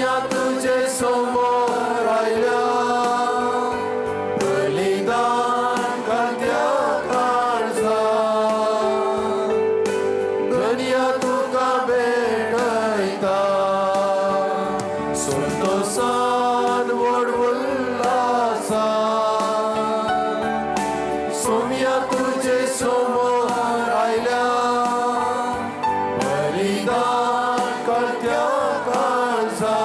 सोम्या तुजे समोर आयल्या बलिदान करत्या काळजा धनया तुका भेटयता संतोसान व्हड उल्हासान सोम्या तुजे समोर आयल्या बलिदान करत्या काळजा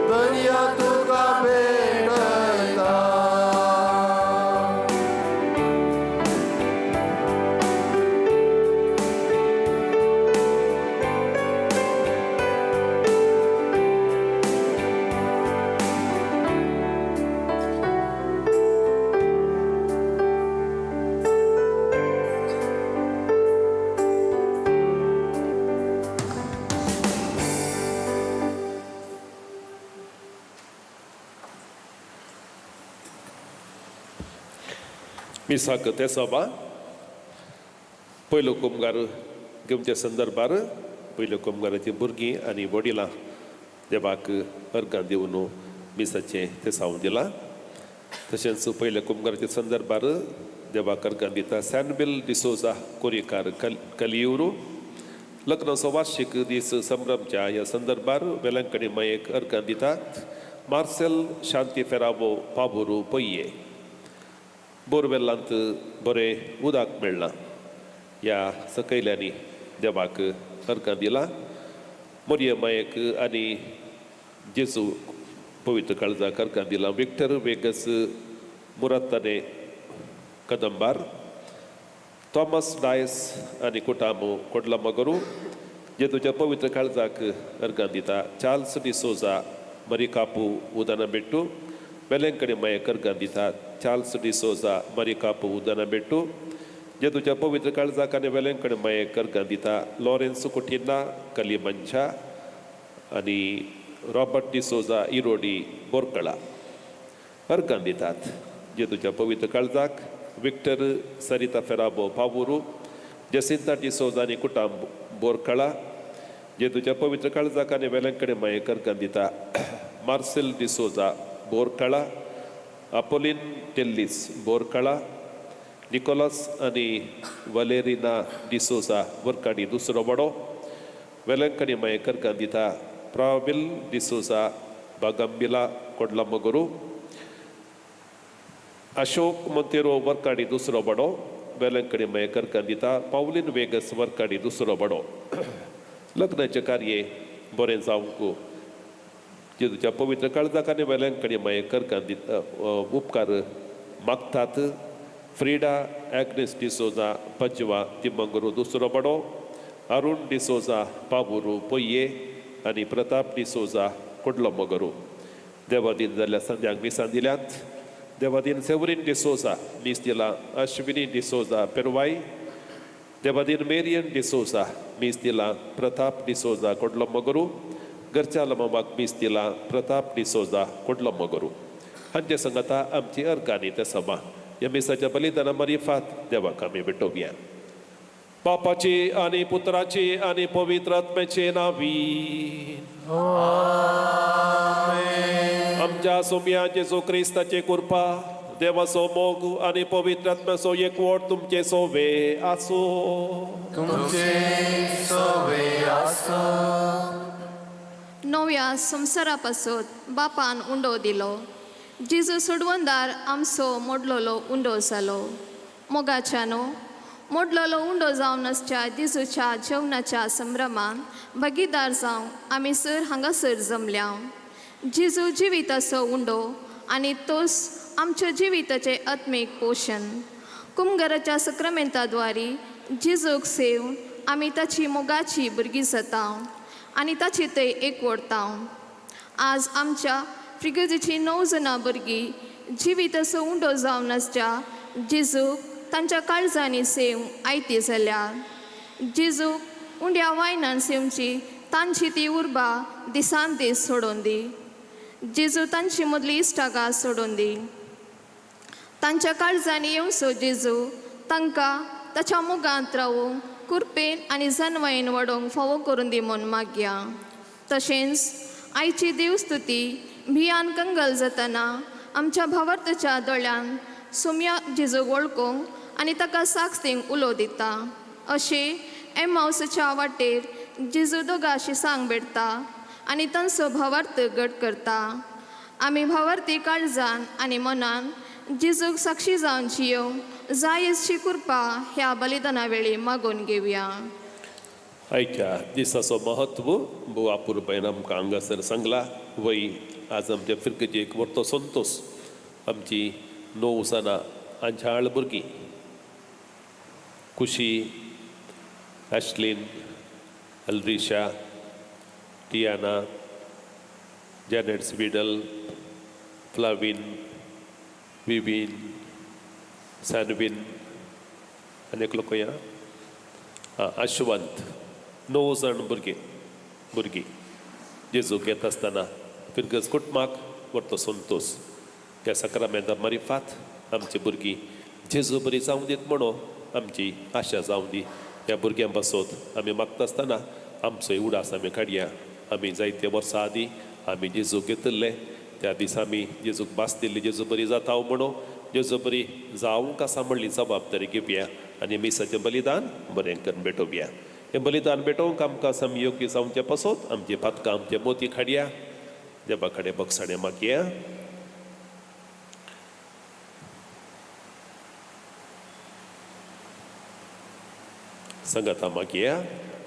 धनया तुका भेटयता. मिसाक ते सभा पयलो कुमगार घेवच्या संदर्भार पयलो कुमगाराची भुरगीं आनी वडिलां देवाक अर्गां दिवन मिसाचें तें सावून दिलां. तशेंच पयल्या कुमगाराच्या संदर्भार देवाक अर्गां दिता सॅनबील डिसोजा कोरीकार कल कलियुरू. लग्नाचो वार्षिक दीस संभ्रमच्या ह्या संदर्भार वेलंकणी मायेक अर्गां दितात मार्सेल शांती फेराबो पाबुरू पय्ये. बोरवेलांत बरें उदक मेळ्ळां ह्या सकयल्यांनी देवाक अर्गां दिलां. मोरये मायेक आनी जेजू पवित्र काळजाक अर्गां दिलां विक्टर वेगस मुरात्ताने कदंबार. थॉमस डायस आनी कुटामो कोडलामगरू जेजूच्या पवित्र काळजाक अर्गां दिता चार्ल्स डिसोजा मरिकापू उदना बेट्टू. वेलेंकणी मायेक अर्गां दिता चार्ल्स डिसोजा मरिकापू उदना बेट्टू. जेजूच्या पवित्र काळजाक आनी वेलेंकणी मायेक अर्गां दिता लॉरेन्स कुटिन्ना कलिमंचा आनी रॉबर्ट डिसोजा इरोडी बोरकळा. अर्गां दितात जेजूच्या पवित्र काळजाक विक्टर सरिता फेराबो पावुरू. जसिंता डिसोजा आनी कुटाम बोरकळा. जेजूच्या पवित्र काळजाक आनी वेलंकणी मायेक अर्गां दिता मार्सेल डिसोजा बोरकळा, अपोलीन टेल्लीस बोरकळा, निकोलस आनी वलेरिना डिसोजा वर्काडी दुसरो बडो. वेलंकणी मायेक अर्गां दिता प्राविल डिसोजा बागंबिला कोडलामगुरू. अशोक मोंतेरो वर्काडी दुसरो बडो. वेलंकणी मायेक अर्गां दिता पावलीन वेगस वर्काडी दुसरो बडो. लग्नाचें कार्य बरें जावंक जेजूच्या पवित्र काळजाक आनी वेलंकणी मायेक अर्गां दिता उपकार मागतात फ्रिडा एग्नेस डिसोजा पजवा तिमंगरू दुसरो बडो, अरुण डिसोजा पावुरू पय्ये आनी प्रताप डिसोजा कोडलोमगरू. देवादीन जाल्ल्या संध्यांक मिसां दिल्यात. देवादीन सेवरीन डिसोजा मीस दिला. अश्विनी डिसोजा पेरवाय. देवादीन मेरियन डिसोजा मीस दिला. प्रताप डिसोजा कोडलोमगरू. घरच्या लमामाक मीस दिला प्रताप डिसोजा कोडलोमगरू. हांचे संगता आमची अर्गानी ते सभा ह्या मिसाच्या बलिदाना मारिफात देवाक आमी भेटोवया. बापाची आनी पुत्राची आनी पवित्र आत्म्याचे नावी. आमच्या सोम्या जेजू क्रिस्ताचे कृपा, देवाचो मोग आनी पवित्र आत्म्याचो एकवट तुमचे सोवे आसूं. तुमचे सोवे आसो. नव्या संवसारा पासत बापान उंडो दिलो. जेजू सोडवंदार आमचो मोडलोलो उंडो जालो. मोगाच्यानो, मोडलोलो उंडो जावन आसच्या जेजूच्या जेवणाच्या संभ्रमान भागीदार जावं आमी सर हांगासर जमल्या. जेजू जिविताचो उंडो आनी तोच आमच्या जिविताचें आत्मीक पोशण. कुमगराच्या सक्रमेंताद्वारी जेजूक सेवन आमी ताची मोगाची भुरगीं जाता आनी ताची थंय एकवटता. आज आमच्या फिगर्जीची णव जाणां भुरगीं जिविताचो उंडो जावन आसच्या जेजूक तांच्या काळजांनी सेव आयती जाल्या. जेजूक उंड्या वायनान सेवची तांची ती उर्बा दिसान दीस सोडून दी. जेजू तांची मदली इश्टागां सोडून दी. तांच्या काळजांनी येवचो जेजू तांकां ताच्या मुगांत रावूंक कृपेन आनी जनवायेन वाडोवंक फावो करून दी म्हूण मागया. तशेंच आयची देवस्तुती भियान कंगल जातना आमच्या भावार्थच्या दोळ्यान सुम्या जेजूक वळखूंक आनी ताका साक्ष दिवंक उलो दिता. अशें एमावसाच्या वाटेर जेजू दोगाशी सांग भेटता आनी तांचो भावार्थ घट करता. आमी भावार्थी काळजान आनी मनान जेजूक साक्षी जावन जियोवंक जाय अशी कृपा ह्या बलिदाना वेळी मागून घेवया. आयच्या दिसाचो म्हत्व भोव अपुरबायेन आमकां हांगासर सांगला. वय आज आमच्या फिरगजेक व्हरतो संतोस आमची 9 जाणां आंझाळ भुरगीं Khushi, Ashlin, Alrisha, Tiana, Janet Swidal, Flavin, Vivin, Sanvin आनी एकलो खंय आशवंत. 9 जाण भुरगीं भुरगीं जेजूक येता आसतना फिरगज कुटुंबाक व्हरतो संतोस. ह्या सक्रामेंता मारिफात आमची भुरगीं जेजू बरी जावं दीत म्हणून आमची आशा जावं दी. ह्या भुरग्यां पासत आमी मागता आसतना आमचो उडास आमी काडया. आमी जायते वर्सां आदीं आमी जेजूक घेतिल्ले त्या दिसा आमी जेजूक भास दिल्ली जेजू बरी जाता म्हणून जेजू बरी जावंक आसा म्हणली जबाबदारी घेवया आनी मिसाचें बलिदान बरें करून भेटोवया. हें बलिदान भेटोवंक आमकां समयोग्य जावचे पासत आमची पातकां आमचे मोती खाडया. देवा कडेन बगसाणें मागया. संगता मागया.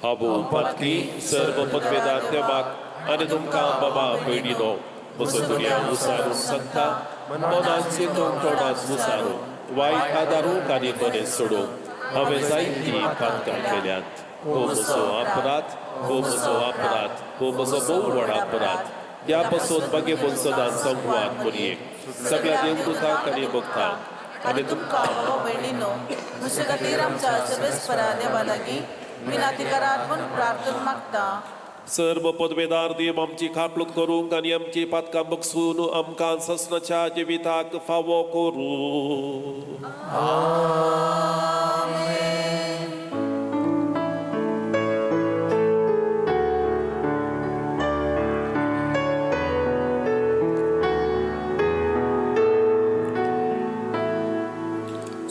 हांव पातकी सर्व पदवेदार देवाक आनी तुमकां बाबा भयणीनो म्हजो दुर्या मुसारून सांगता मनान चिंतून तोंडात मुसारून वायट आदारूंक आनी बरें सोडूंक हांवें जायतीं पातकां केल्यांत. हो म्हजो अपराध, हो म्हजो अपराध, हो म्हजो भोव व्हड अपराध. ह्या पासून बागेबून सदांच संवाद मरयेक सगळ्या देवदूतांक आनी भक्तांक आनी तुमकां बाबा भयणीनो म्हजे खातीर आमच्या सर्वेस्परा देवा लागीं विनंती करात म्हूण प्रार्थना मागता. सर्व पदवेदार देव आमची कापलूक करूंक आनी आमची पातकां बगसून आमकां ससनाच्या जिविताक फावो करूं.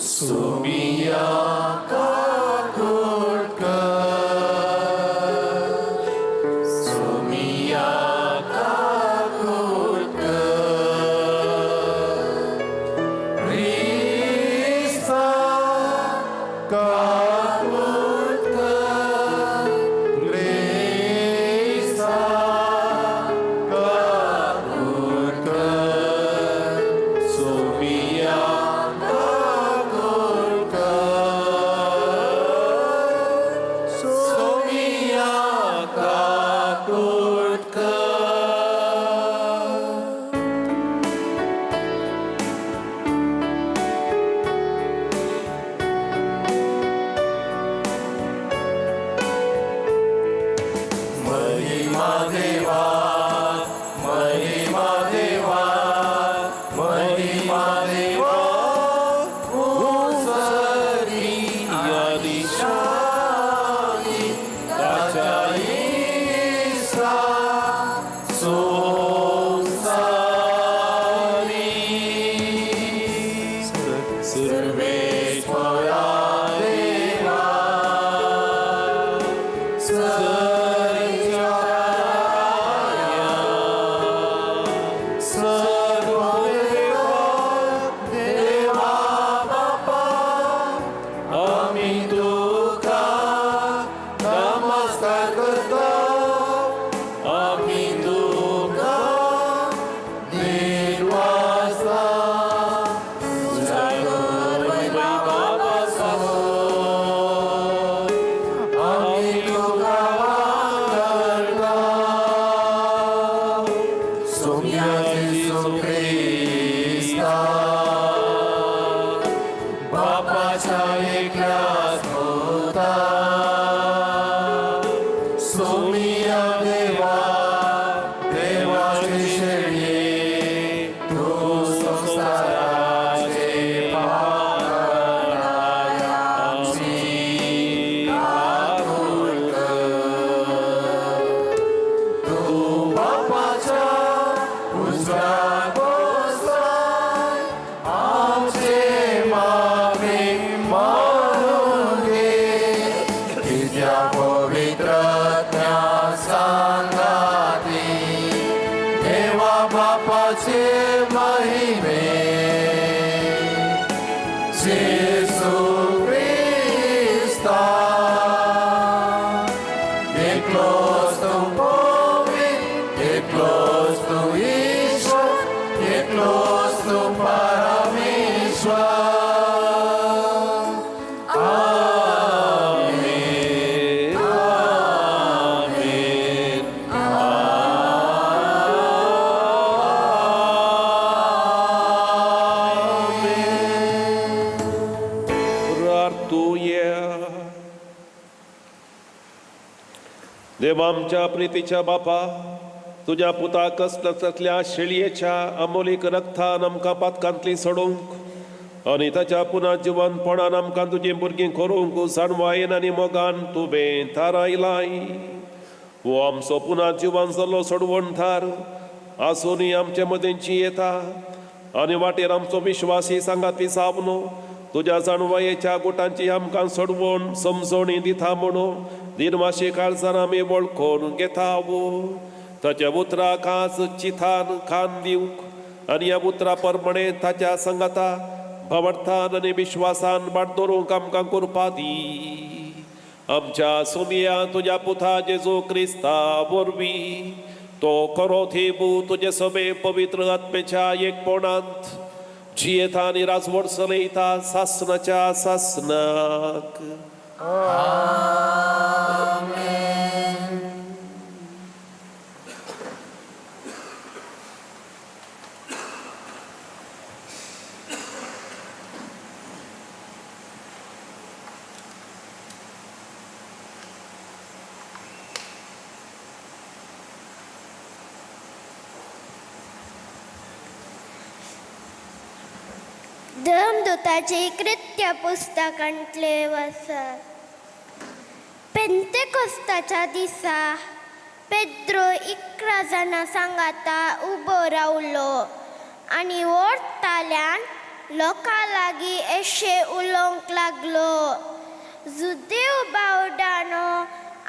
सुमिया काकुळकर, सुमिया काकुळकर, क्रिस्ता काकुळकर, क्रिस्ता काकुळकर, सुमिया काकुळकर, सुमिया काकुळकर. महिमा देवा, महिमा देवा, महिमा देवा, उंचरी आनी शांती ताच्या इसा संसारी. सर्वेश्वरा देवा, सर्वेश्वरा देवा आमच्या प्रितीच्या बापा, तुज्या पुता कसल्या शेळयेच्या अमोलीक रक्तान आमकां पातकांतली सोडूंक आनी ताच्या पुना जिवनपणान आमकां तुजीं भुरगीं करूंक जाणवायेन आनी मोगान तुवें थारायलाय. हो आमचो पुना जिवन जाल्लो सोडवण थार आसूनय आमचे मदें जियेता आनी वाटेर आमचो विश्वासी सांगाती जावन तुज्या जाणवायेच्या गुटांची आमकां सोडवण समजोणी दिता म्हणून दिनवाशी काळजान आमी वळखून घेता. ताच्या उतराक आज चिथान खान दिवंक आनी ह्या उतरा प्रमाणे ताच्या संगाता भावार्थान आनी विश्वासान वाट दवरूंक आमकां करपा दी. आमच्या सोमिया तुज्या पुता जेजू क्रिस्ता वरवीं तो खरो थेबू तुजे समे पवित्र आत्मेच्या एकपणांत जियेता आनी राजवट चलयता सासनाच्या सासनाक. धर्मदूताचे कृत्य पुस्तकांतले वसत. पेंतेकोस्ताच्या दिसा पेद्रो 11 जाणां सांगाता उबो रावलो आनी व्हड ताल्यान लोकां लागीं अशें उलोवंक लागलो, जुदेव बावडानो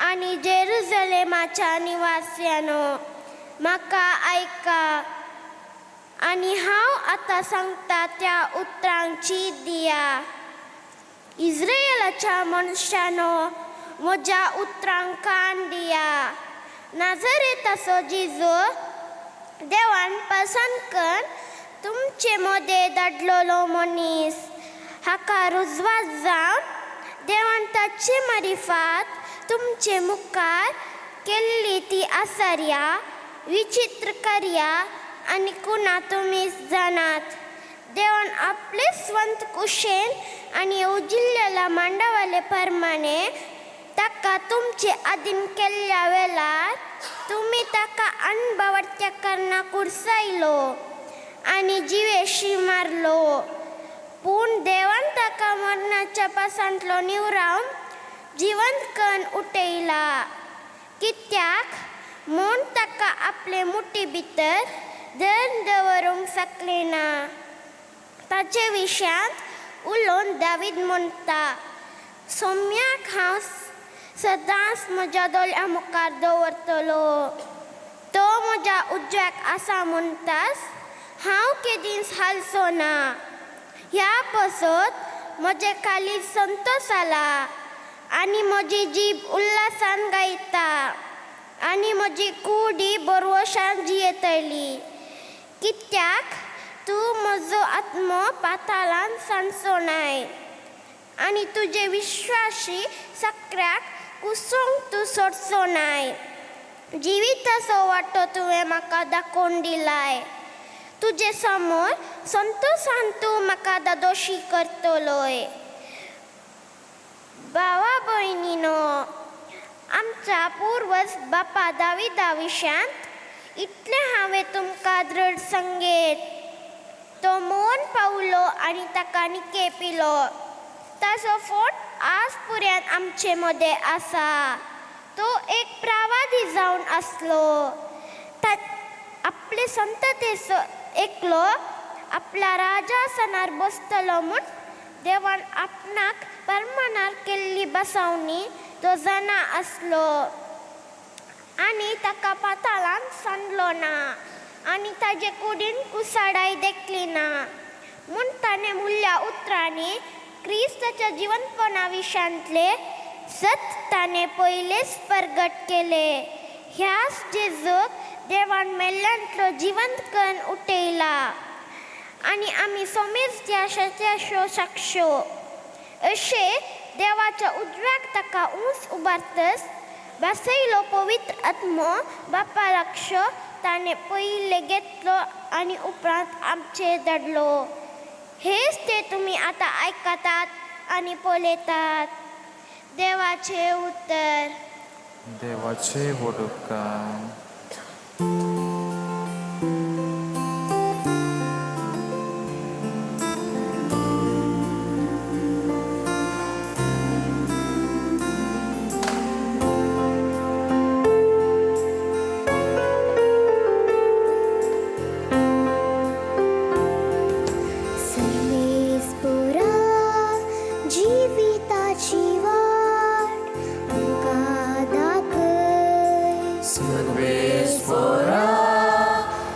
आनी जेरुजलेमाच्या निवास्यानो, म्हाका आयका आनी हांव आतां सांगता त्या उतरांची दिया. इस्रायलाच्या मनशानो, म्हज्या उतरांक कान दिया. नाजरेताचो जेजू देवान पसंत करून तुमचे मदें धाडलेलो मनीस, हाका रुजवात जावन देवान ताचे मारिफात तुमचे मुखार केल्ली ती आसार्या विचित्र कार्या आनी कुणा तुमी जाणात. देवान आपले स्वंत कुशेन आनी उजिल्लेल्या मांडवाले प्रमाणे ताका तुमचे आदीन केल्ल्या वेळार तुमी ताका अणभवाच्या कारणां कुर्सायलो आनी जिवेशी मारलो. पूण देवान ताका मरणाच्या पासांतलो निवरावन जिवंत करून उठयला, कित्याक म्हूण ताका आपले मुठी भितर धरून दवरूंक शकले ना. ताचे विशयांत उलोवन दावीद म्हणटा, सोम्याक हांव सदांच म्हज्या दोळ्या मुखार दवरतलो, तो म्हज्या उजव्याक आसा म्हणटाच हांव केदींच हालचो ना. ह्या पसत म्हजें काळीज संतोश जाला आनी म्हजी जीब उल्हासान गायता आनी म्हजी कुडी बरवशान जियेतली, कित्याक तूं म्हजो आत्मो पाताळान सांडचो नाय आनी तुजे विश्वासी सक्र्याक कुसूंक तूं सोडचो नाय. जिविताचो वाटो तुवें म्हाका दाखोवन दिलाय, तुजे समोर संतोशान तूं म्हाका दादोशी करतलोय. भावा भयणीनो, आमच्या पुर्वज बापा दाविदा विशयांत इतलें हांवें तुमकां दृढ सांगेत. तो मोन पावलो आनी ताका निके पिलो, ताचो फोट आज पुर्यान आमचे मदें आसा. तो एक प्रावादी जावन आसलो, आपले संततेचो एकलो आपल्या राजासनार बसतलो म्हूण देवान आपणाक परमानार केल्ली बसावणी तो जाणा आसलो आनी ताका पाताळान सांडलो ना आनी ताजे कुडीन कुसाडाय देखली ना. म्हूण ताणें मुल्ल्या उतरांनी क्रिस्ताच्या जिवनपणा विशयांतले सत ताणें पयलेच प्रगट केले. ह्याच जेजूक देवान मेल्ल्यांतलो जिवंत करून उठयला आनी आमी सोमेज त्या सत्याच्यो साक्षो. अशें देवाच्या उजव्याक ताका उंच उबारतच बसयलो पवित्र आत्मो बापा लक्ष ताणें पयलें घेतलो आनी उपरांत आमचेर धाडलो. हेच ते तुमी आतां आयकतात आनी पळयतात. देवाचें उतर. देवाचे व्हड उपकार. सर्वेस्पोरा जिविताची वाट आमकां दाखय. सर्वेस्पोरा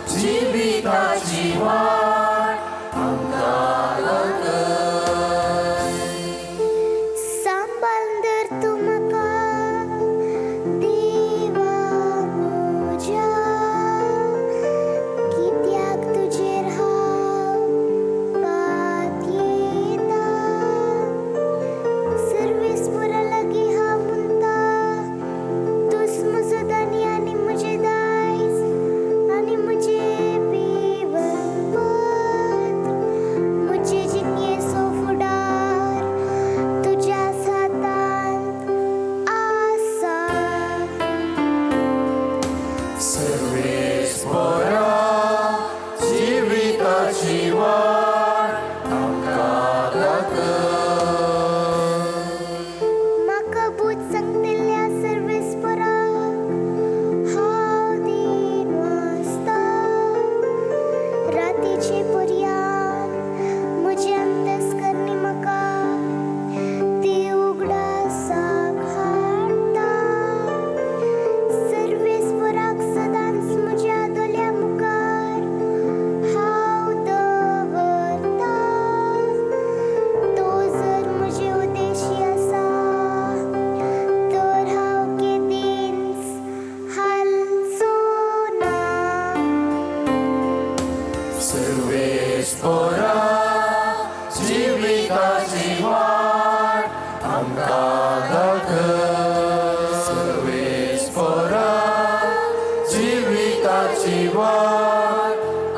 जिविताची वाट आमकां दाखय. सांबाळ धर तूं म्हाका देवा म्हज्या, कित्याक तुजेर हांव पातयेता. सर्वेस्पोरा लागीं हांव म्हणटा, तूंच म्हजो धनी आनी म्हजें दायज आनी म्हजें पिवनपत्र. म्हजे जिणेचो फुडार तुज्याच हातांत आसा. सर्वेस्पोरा जिविताची वाट आमकां दाखय. म्हाका बूद सांगतल्या सर्वेस्पराक हांव दीन वाचता. रातीचे पर्यान म्हजी अंतस्करणी म्हाका ती उगडासाक हाडटा. सर्वेस्पराक सदांच म्हज्या दोळ्या मुखार हांव दवरता. तो जर म्हजे उद्देशी आसा तर हांव केदींच हालचो ना. सर्वेस्पोरा जिविताची वाट आमकां दाखय. सर्वेस्पोरा जिविताची वाट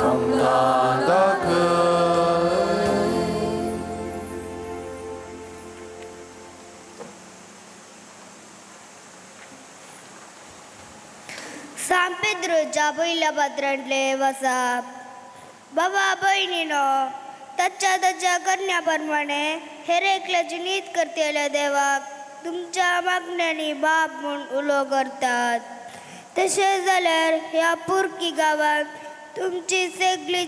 आमकां दाखय. सांन पेद्रोच्या पयल्या पात्रांतले वसाप. बाबा भयणीनो, ताच्या ताच्या करण्या प्रमाणे हेर एकल्याची नीत करतल्या देवाक तुमच्या मागण्यांनी बाप म्हूण उलो करतात. तशें जाल्यार ह्या पुर्की गांवांत तुमची सगळी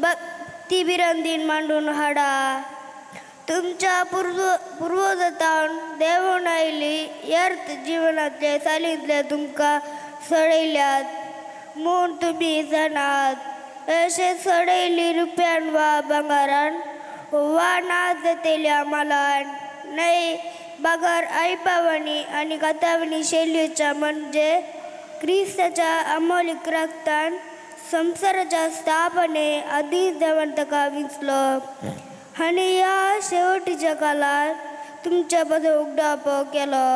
भक्ती बिरांदीन मांडून हाडा. तुमच्या पुर्वजातावन देवून आयली यर्थ जिवनांतले चालींतले तुमकां सडयल्यात म्हूण तुमी जाणात. अशें सडयली रुपयान वा भांगरान वा ना जातल्या मालान न्हय, बगर आयपावांनी आनी कातावांनी शैलीच्या म्हणजे क्रिस्ताच्या अमोलीक रक्तान संवसाराच्या स्थापने आदींच देवान ताका विंचलो आनी ह्या शेवटीच्या काळार तुमच्या पासून उगडापो केलो.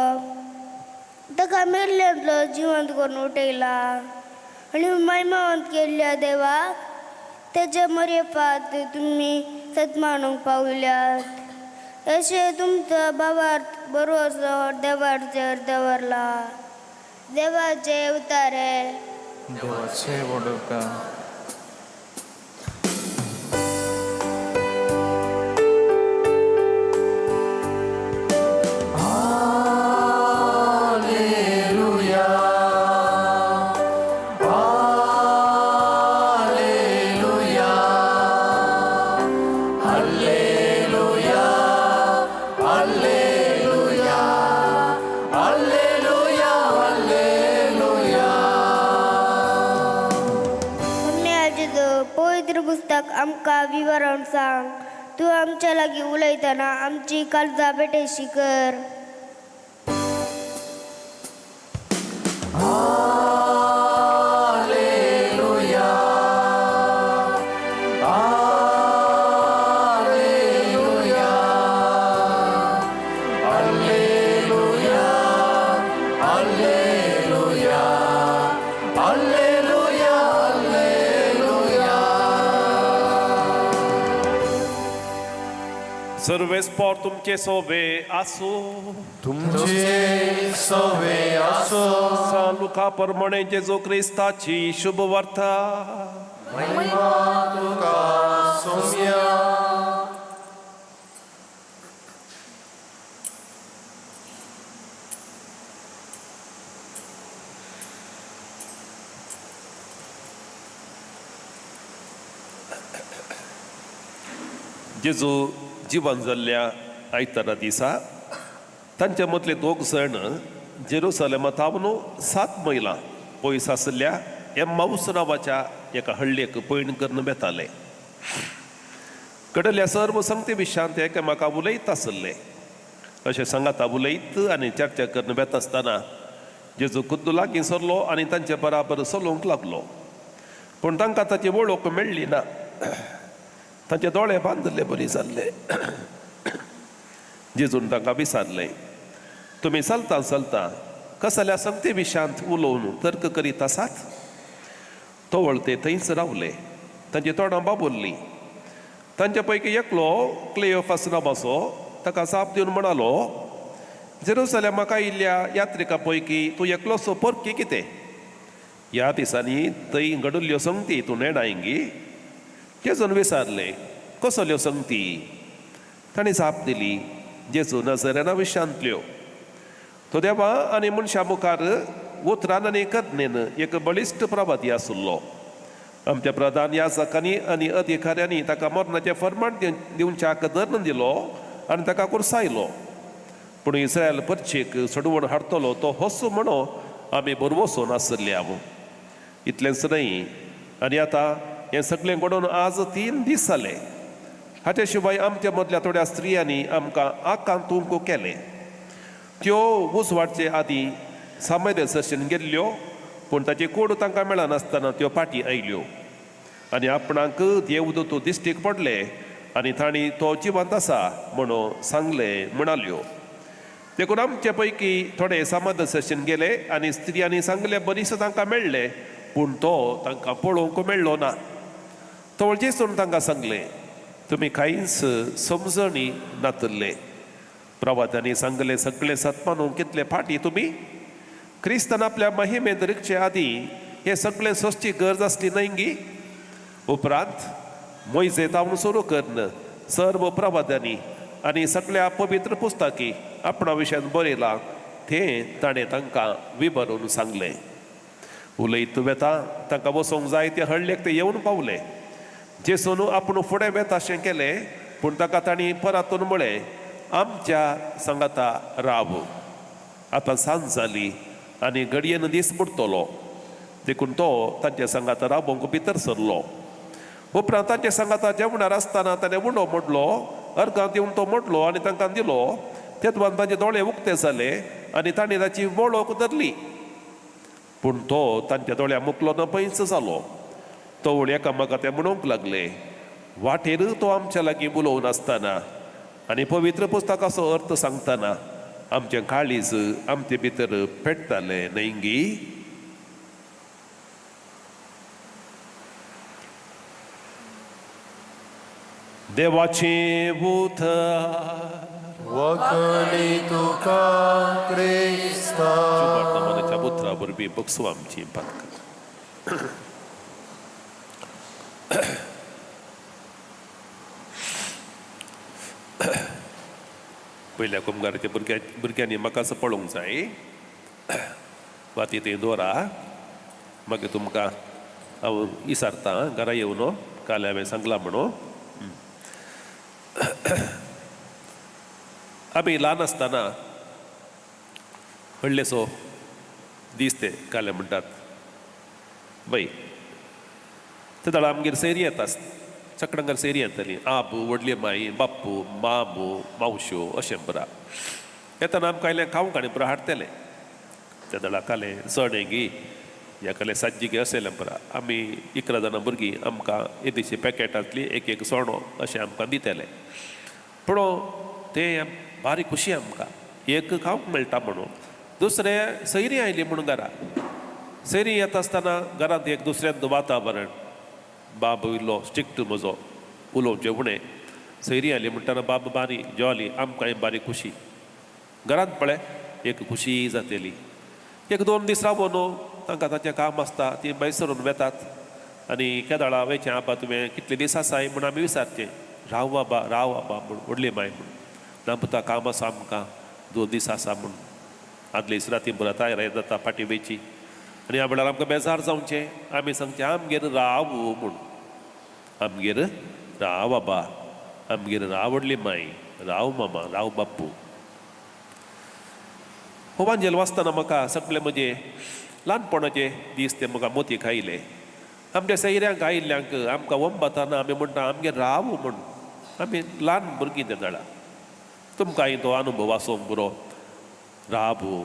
ताका मेल्ल्यांतलो जिवंत करून उठयला आनी महिमावंत केल्ल्या देवाक तेजे मरेपात तुमी सत्मानूंक पावल्यात. अशें तुमचो बाबार्थ बरोसो देवाचेर दवरला. देवाचे उतारे. देवाचे व्हड उपकार. Alleluia, Alleluia, Alleluia, Alleluia, Alleluia, Alleluia. आमच्या पवित्र पुस्तक आमकां विवरण सांग. तूं आमच्या लागीं उलयतना आमची काळजां पेटेशी कर. Alleluia, Alleluia, Alleluia, Alleluia, Alleluia, Alleluia. सर्व सर्वेस्पोर तुमचे सोबे आसूं. तुमचे सवे आसो. सान लुका प्रमाणे जेजू क्रिस्ताची शुभ वार्ता. महिमा तुका सोम्या. जेजू जिवन जाल्ल्या आयतारा दिसा तांच्या मदले दोग जाण जेरुसलेमांत थावन 7 मैलां पयस आशिल्ल्या एम्माऊस नांवाच्या एका हळ्ळेक पयण करून वेताले. कडल्या सर्व संगती विशयांत ते एकामेका उलयत आसले. अशें सांगाता उलयत आनी चर्चा करून वेता आसतना जेजू खुद्द लागीं सरलो आनी तांचे बराबर चलोवंक लागलो. पूण तांकां ताची वळख मेळ्ळी ना. तांचे दोळे बांदिल्ले बरी जाल्ले. जेजून तांकां विचारलें, तुमी चलता चलता कसल्या संगती विशयांत उलोवन तर्क करीत आसात? तवळ ते थंयच रावले. तांची तोंडां बाबुल्लीं. तांचे पैकी एकलो क्लेयोफास नांवाचो ताका जाप दिवन म्हणालो, जेरुसलेमाक आयिल्ल्या यात्रिका पैकी तूं एकलोसो परकी कितें? ह्या दिसांनी थंय घडिल्ल्यो संगती तूं नेणायंगी? जेजून विचारलें, कसल्यो संगती? तांणी जाप दिली, जेजू नजरेना विशांतल्यो. तो देवा आनी मनशां मुखार उतरान आनी करणेन एक बळिश्ट प्रवादी आशिल्लो. आमच्या प्रधान याजकांनी आनी अधिकाऱ्यांनी ताका मरणाचें फर्माण दिवच्याक धरून दिलो आनी ताका कुर्सायलो. पूण इस्रायल परचेक सोडवण हाडटलो तो होस म्हणो आमी बरवसून आशिल्ले हांव. इतलेंच न्हय, आनी आतां हें सगळें घडोवन आज 3 दीस जाले. हाचे शिवाय आमच्या मदल्या थोड्या स्त्रियांनी आमकां आकांतूंक केलें. त्यो उजवाडचे आदीं सामान्य सरशेन गेल्ल्यो, पूण ताची कोड तांकां मेळनासतना त्यो फाटीं आयल्यो आनी आपणाक देवदूत दिश्टीक पडले आनी तांणी तो जिवंत आसा म्हणून सांगलें म्हणाल्यो. देखून आमचे पैकी थोडे सामान्य सरशेन गेले आनी स्त्रियांनी सांगले बरीच तांकां मेळ्ळे, पूण तो तांकां पळोवंक मेळ्ळो ना. तवळ जेजून तांकां सांगलें, तुमी कांयच समजणी नातल्ले. प्रवात्यांनी सांगलें सगळें सत्मानूंक कितले फाटीं तुमी? क्रिस्तान आपल्या महिमेंत रिगचे आदीं हें सगळें सोंसची गरज आसली न्हय गी? उपरांत मोयजे तावन सुरू करून सर्व प्रवाद्यांनी आनी सगळ्या पवित्र पुस्तकी आपणा विशयान बरयलां तें ताणें तांकां विवरून सांगलें. उलयत वेता तांकां वचोंक जाय ते हळ्ळेक ते येवन पावले. जेजून आपूण फुडें वेता अशें केलें, पूण ताका तांणी परातून म्हळें, आमच्या सांगाता राव, आतां सांज जाली आनी घडयेन दीस बुडटलो. देखून तो तांच्या सांगाता राबोवंक भितर सरलो. उपरांत तांच्या सांगाता जेवणार आसतना ताणें उंडो मोडलो, अर्गां दिवन तो मोडलो आनी तांकां दिलो. तेदवान तांचे दोळे उक्ते जाले आनी तांणी ताची वळख धरली. पूण तो तांच्या दोळ्या मुकलो ना पैंच जालो. तवळ एकामेका ते म्हणूंक लागले, वाटेर तो आमच्या लागीं उलोवन आसतना आनी पवित्र पुस्तकाचो अर्थ सांगतना आमचें काळीज आमचे भितर पेट्टालें न्हय गी? देवाचें उतर. वखणी तुका क्रिस्ता. मनाच्या उतरा वरवीं बगसू आमची पातकां. पयल्या कुमगाराच्या भुरग्यांनी म्हाका असो पळोवंक जाय. वाती थंय दवरा, मागीर तुमकां हांव विचारतां घरा येवन काल हांवें सांगलां म्हणून. आमी ल्हान आसतना व्हडलेसो दीस ते काले म्हणटात बाई, ते दळा आमगेर सैरी येता, चकडांगर सैरी येताली. आबू, व्हडली माई, बाप्पू, मामू, मावश्यो अशें बरा येतना आमकां आयलें खावंक आनी पुरा हाडटलें. त्या दळा काले चणे गी ह्या काले साज्जी गी अशें बरा. आमी 11 जाणां भुरगीं आमकां येदीशी पॅकेटांतली एक एक सोणो अशें आमकां दितले. पूण ते भारी खुशी आमकां एक खावंक मेळटा म्हणून. दुसरें सैरी आयली म्हणून घरा सैरी येता आसतना घरांत एक दुसऱ्यांत वातावरण. बाब इल्लो स्ट्रिक्ट म्हजो उलोवचें उणें सैरी आली म्हणटना बाब बारी जॉली, आमकांय बारी खुशी. घरांत पळय एक खुशी जातली. एक दोन दीस रावोन न्हू तांकां तांचें काम आसता, ती भायर सरून वेतात. आनी केदाळा वयचें आबा तुवें कितले दीस आसाय म्हूण आमी विचारचें, राव बाबा राव आबा म्हूण, व्हडली माय म्हूण, ना पुता काम आसा आमकां, 2 दीस आसा म्हूण. आदले दीस राती पुरा तयार जाता फाटीं वयची. आनी ह्या वेळार आमकां बेजार जावचें, आमी सांगचें आमगेर राव म्हूण, आमगेर राव बाबा, आमगेर राव व्हडली माय, राव मामा, राव बाप्पू. हो वांजेल वाचतना म्हाका सगळे म्हजे ल्हानपणाचे दीस ते म्हाका मोती खायले. आमच्या सैऱ्यांक आयिल्ल्यांक आमकां वंबताना आमी म्हणटा आमगेर राव म्हूण. आमी ल्हान भुरगीं ते जाणां, तुमकांय तो अनुभव आसूंक पुरो. राबू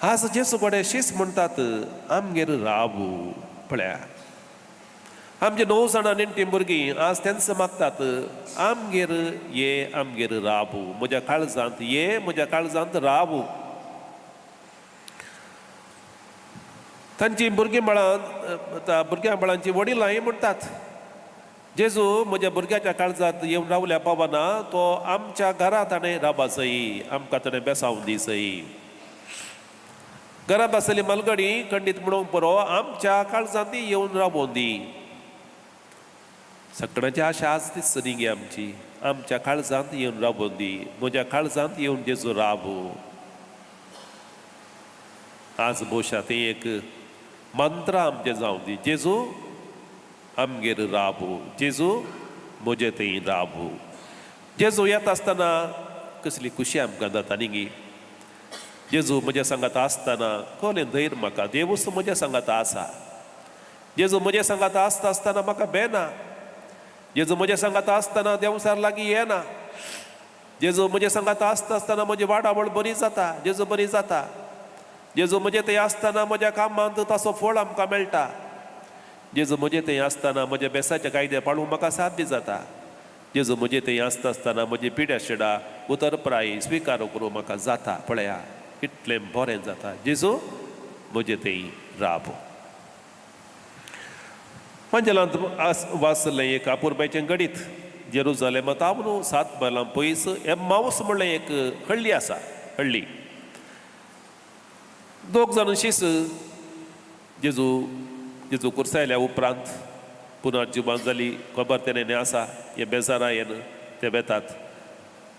आज जेसू कडेन शीस म्हणटात आमगेर राबू. पळया आमचे 9 जाणां नेणटीं भुरगीं आज तेंच मागतात, आमगेर ये, आमगेर राबू, म्हज्या काळजांत ये, म्हज्या काळजांत राबू. तांची भुरगीं बाळां, भुरग्यां बाळांची वडिलांय म्हणटात, जेजू म्हज्या भुरग्याच्या काळजांत येवन रावल्या पावना, तो आमच्या घरा ताणें राबा सई, आमकां ताणें बेसावन दी सई. घरा बसली मलगडी खंडीत म्हणूंक पुरो, आमच्या काळजांत येवन रावोन दी. सगळ्यांची आशा आज तीच न्ही गे आमची, आमच्या काळजांत येवन रावोन दी, म्हज्या काळजांत येवन जेजू राबू. आज भोवशा तें एक मंत्र आमचें जावं दी, जेजू आमगेर राबू, जेजू म्हजे थंय राबू. जेजू येता आसतना कसली खुशी आमकां जाता न्ही गी. जेजू म्हज्या सांगाता आसतना कोलें धैर्य म्हाका, देवूच म्हज्या सांगाता आसा. जेजू म्हज्या सांगाता आसता आसतना म्हाका बेना, जेजू म्हज्या सांगाता आसतना देंवसार लागीं येना, जेजू म्हज्या सांगाता आसता आसतना म्हजी वाडावळ बरी जाता, जेजू बरी जाता. जेजू म्हजे थंय आसतना म्हज्या कामांत ताचो फळ आमकां मेळटा. जेजू म्हजे थंय आसतना म्हज्या बेसाचे कायदे पाळूंक म्हाका साध्य जाता. जेजू म्हजे थंय आसता आसतना म्हजी पिड्या शिडा उतरप्राय स्विकार करूं म्हाका जाता. पळया कितलें बरें जाता, जेजू म्हजे थंय राब. पंजलांत वाचलें एक अपुरबायचें गणीत. जेरुजालेमांत न्हू 7 मैलां पयस एम्मावस म्हणलें एक हळ्ळी आसा, हळ्ळी. 2 जाण शीस जेजू जेजू कुर्सायल्या उपरांत पुनर्जिवन जाली खबर तेणें आसा, हे बेजारा येन ते वेतात.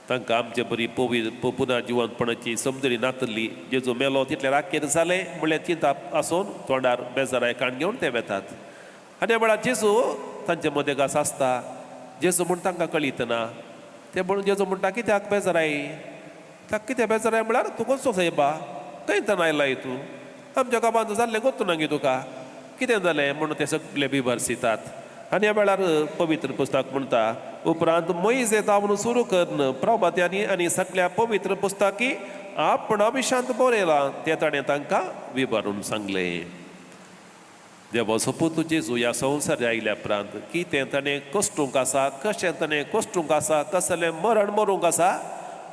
तांकां आमचे बरी पवी पुनर्जिवनपणाची समजणी नातली. जेजू मेलो तितले राखेर जालें म्हणल्यार चिंता आसून तोंडार बेजाराय काण घेवन ते वेतात. आनी ह्या वेळार जेजू तांचे मदें घास आसता. जेजू म्हूण तांकां कळितना ते म्हणून जेजू म्हणटा कित्याक बेजाराय, ताका कित्याक बेजाराय म्हळ्यार तूं कसो सायबा, खंय ताण आयलाय तूं, आमच्या गांवांत जाल्लें गोत्तू ना गे तुका, कितें जालें म्हणून ते सगळे बिबरसितात. आनी ह्या वेळार पवित्र पुस्तक म्हणटा, उपरांत मोयज येता सुरू करून प्रभात्यांनी आनी सगळ्या पवित्र पुस्तकी आपण अभिशांत बरयलां तें ताणें तांकां विवरून सांगलें. देवाचो पूत जेजू ह्या संवसार आयल्या उपरांत कितें ताणें कश्टूंक आसा, कशें ताणें कश्टूंक आसा, कसलें मरण मरूंक आसा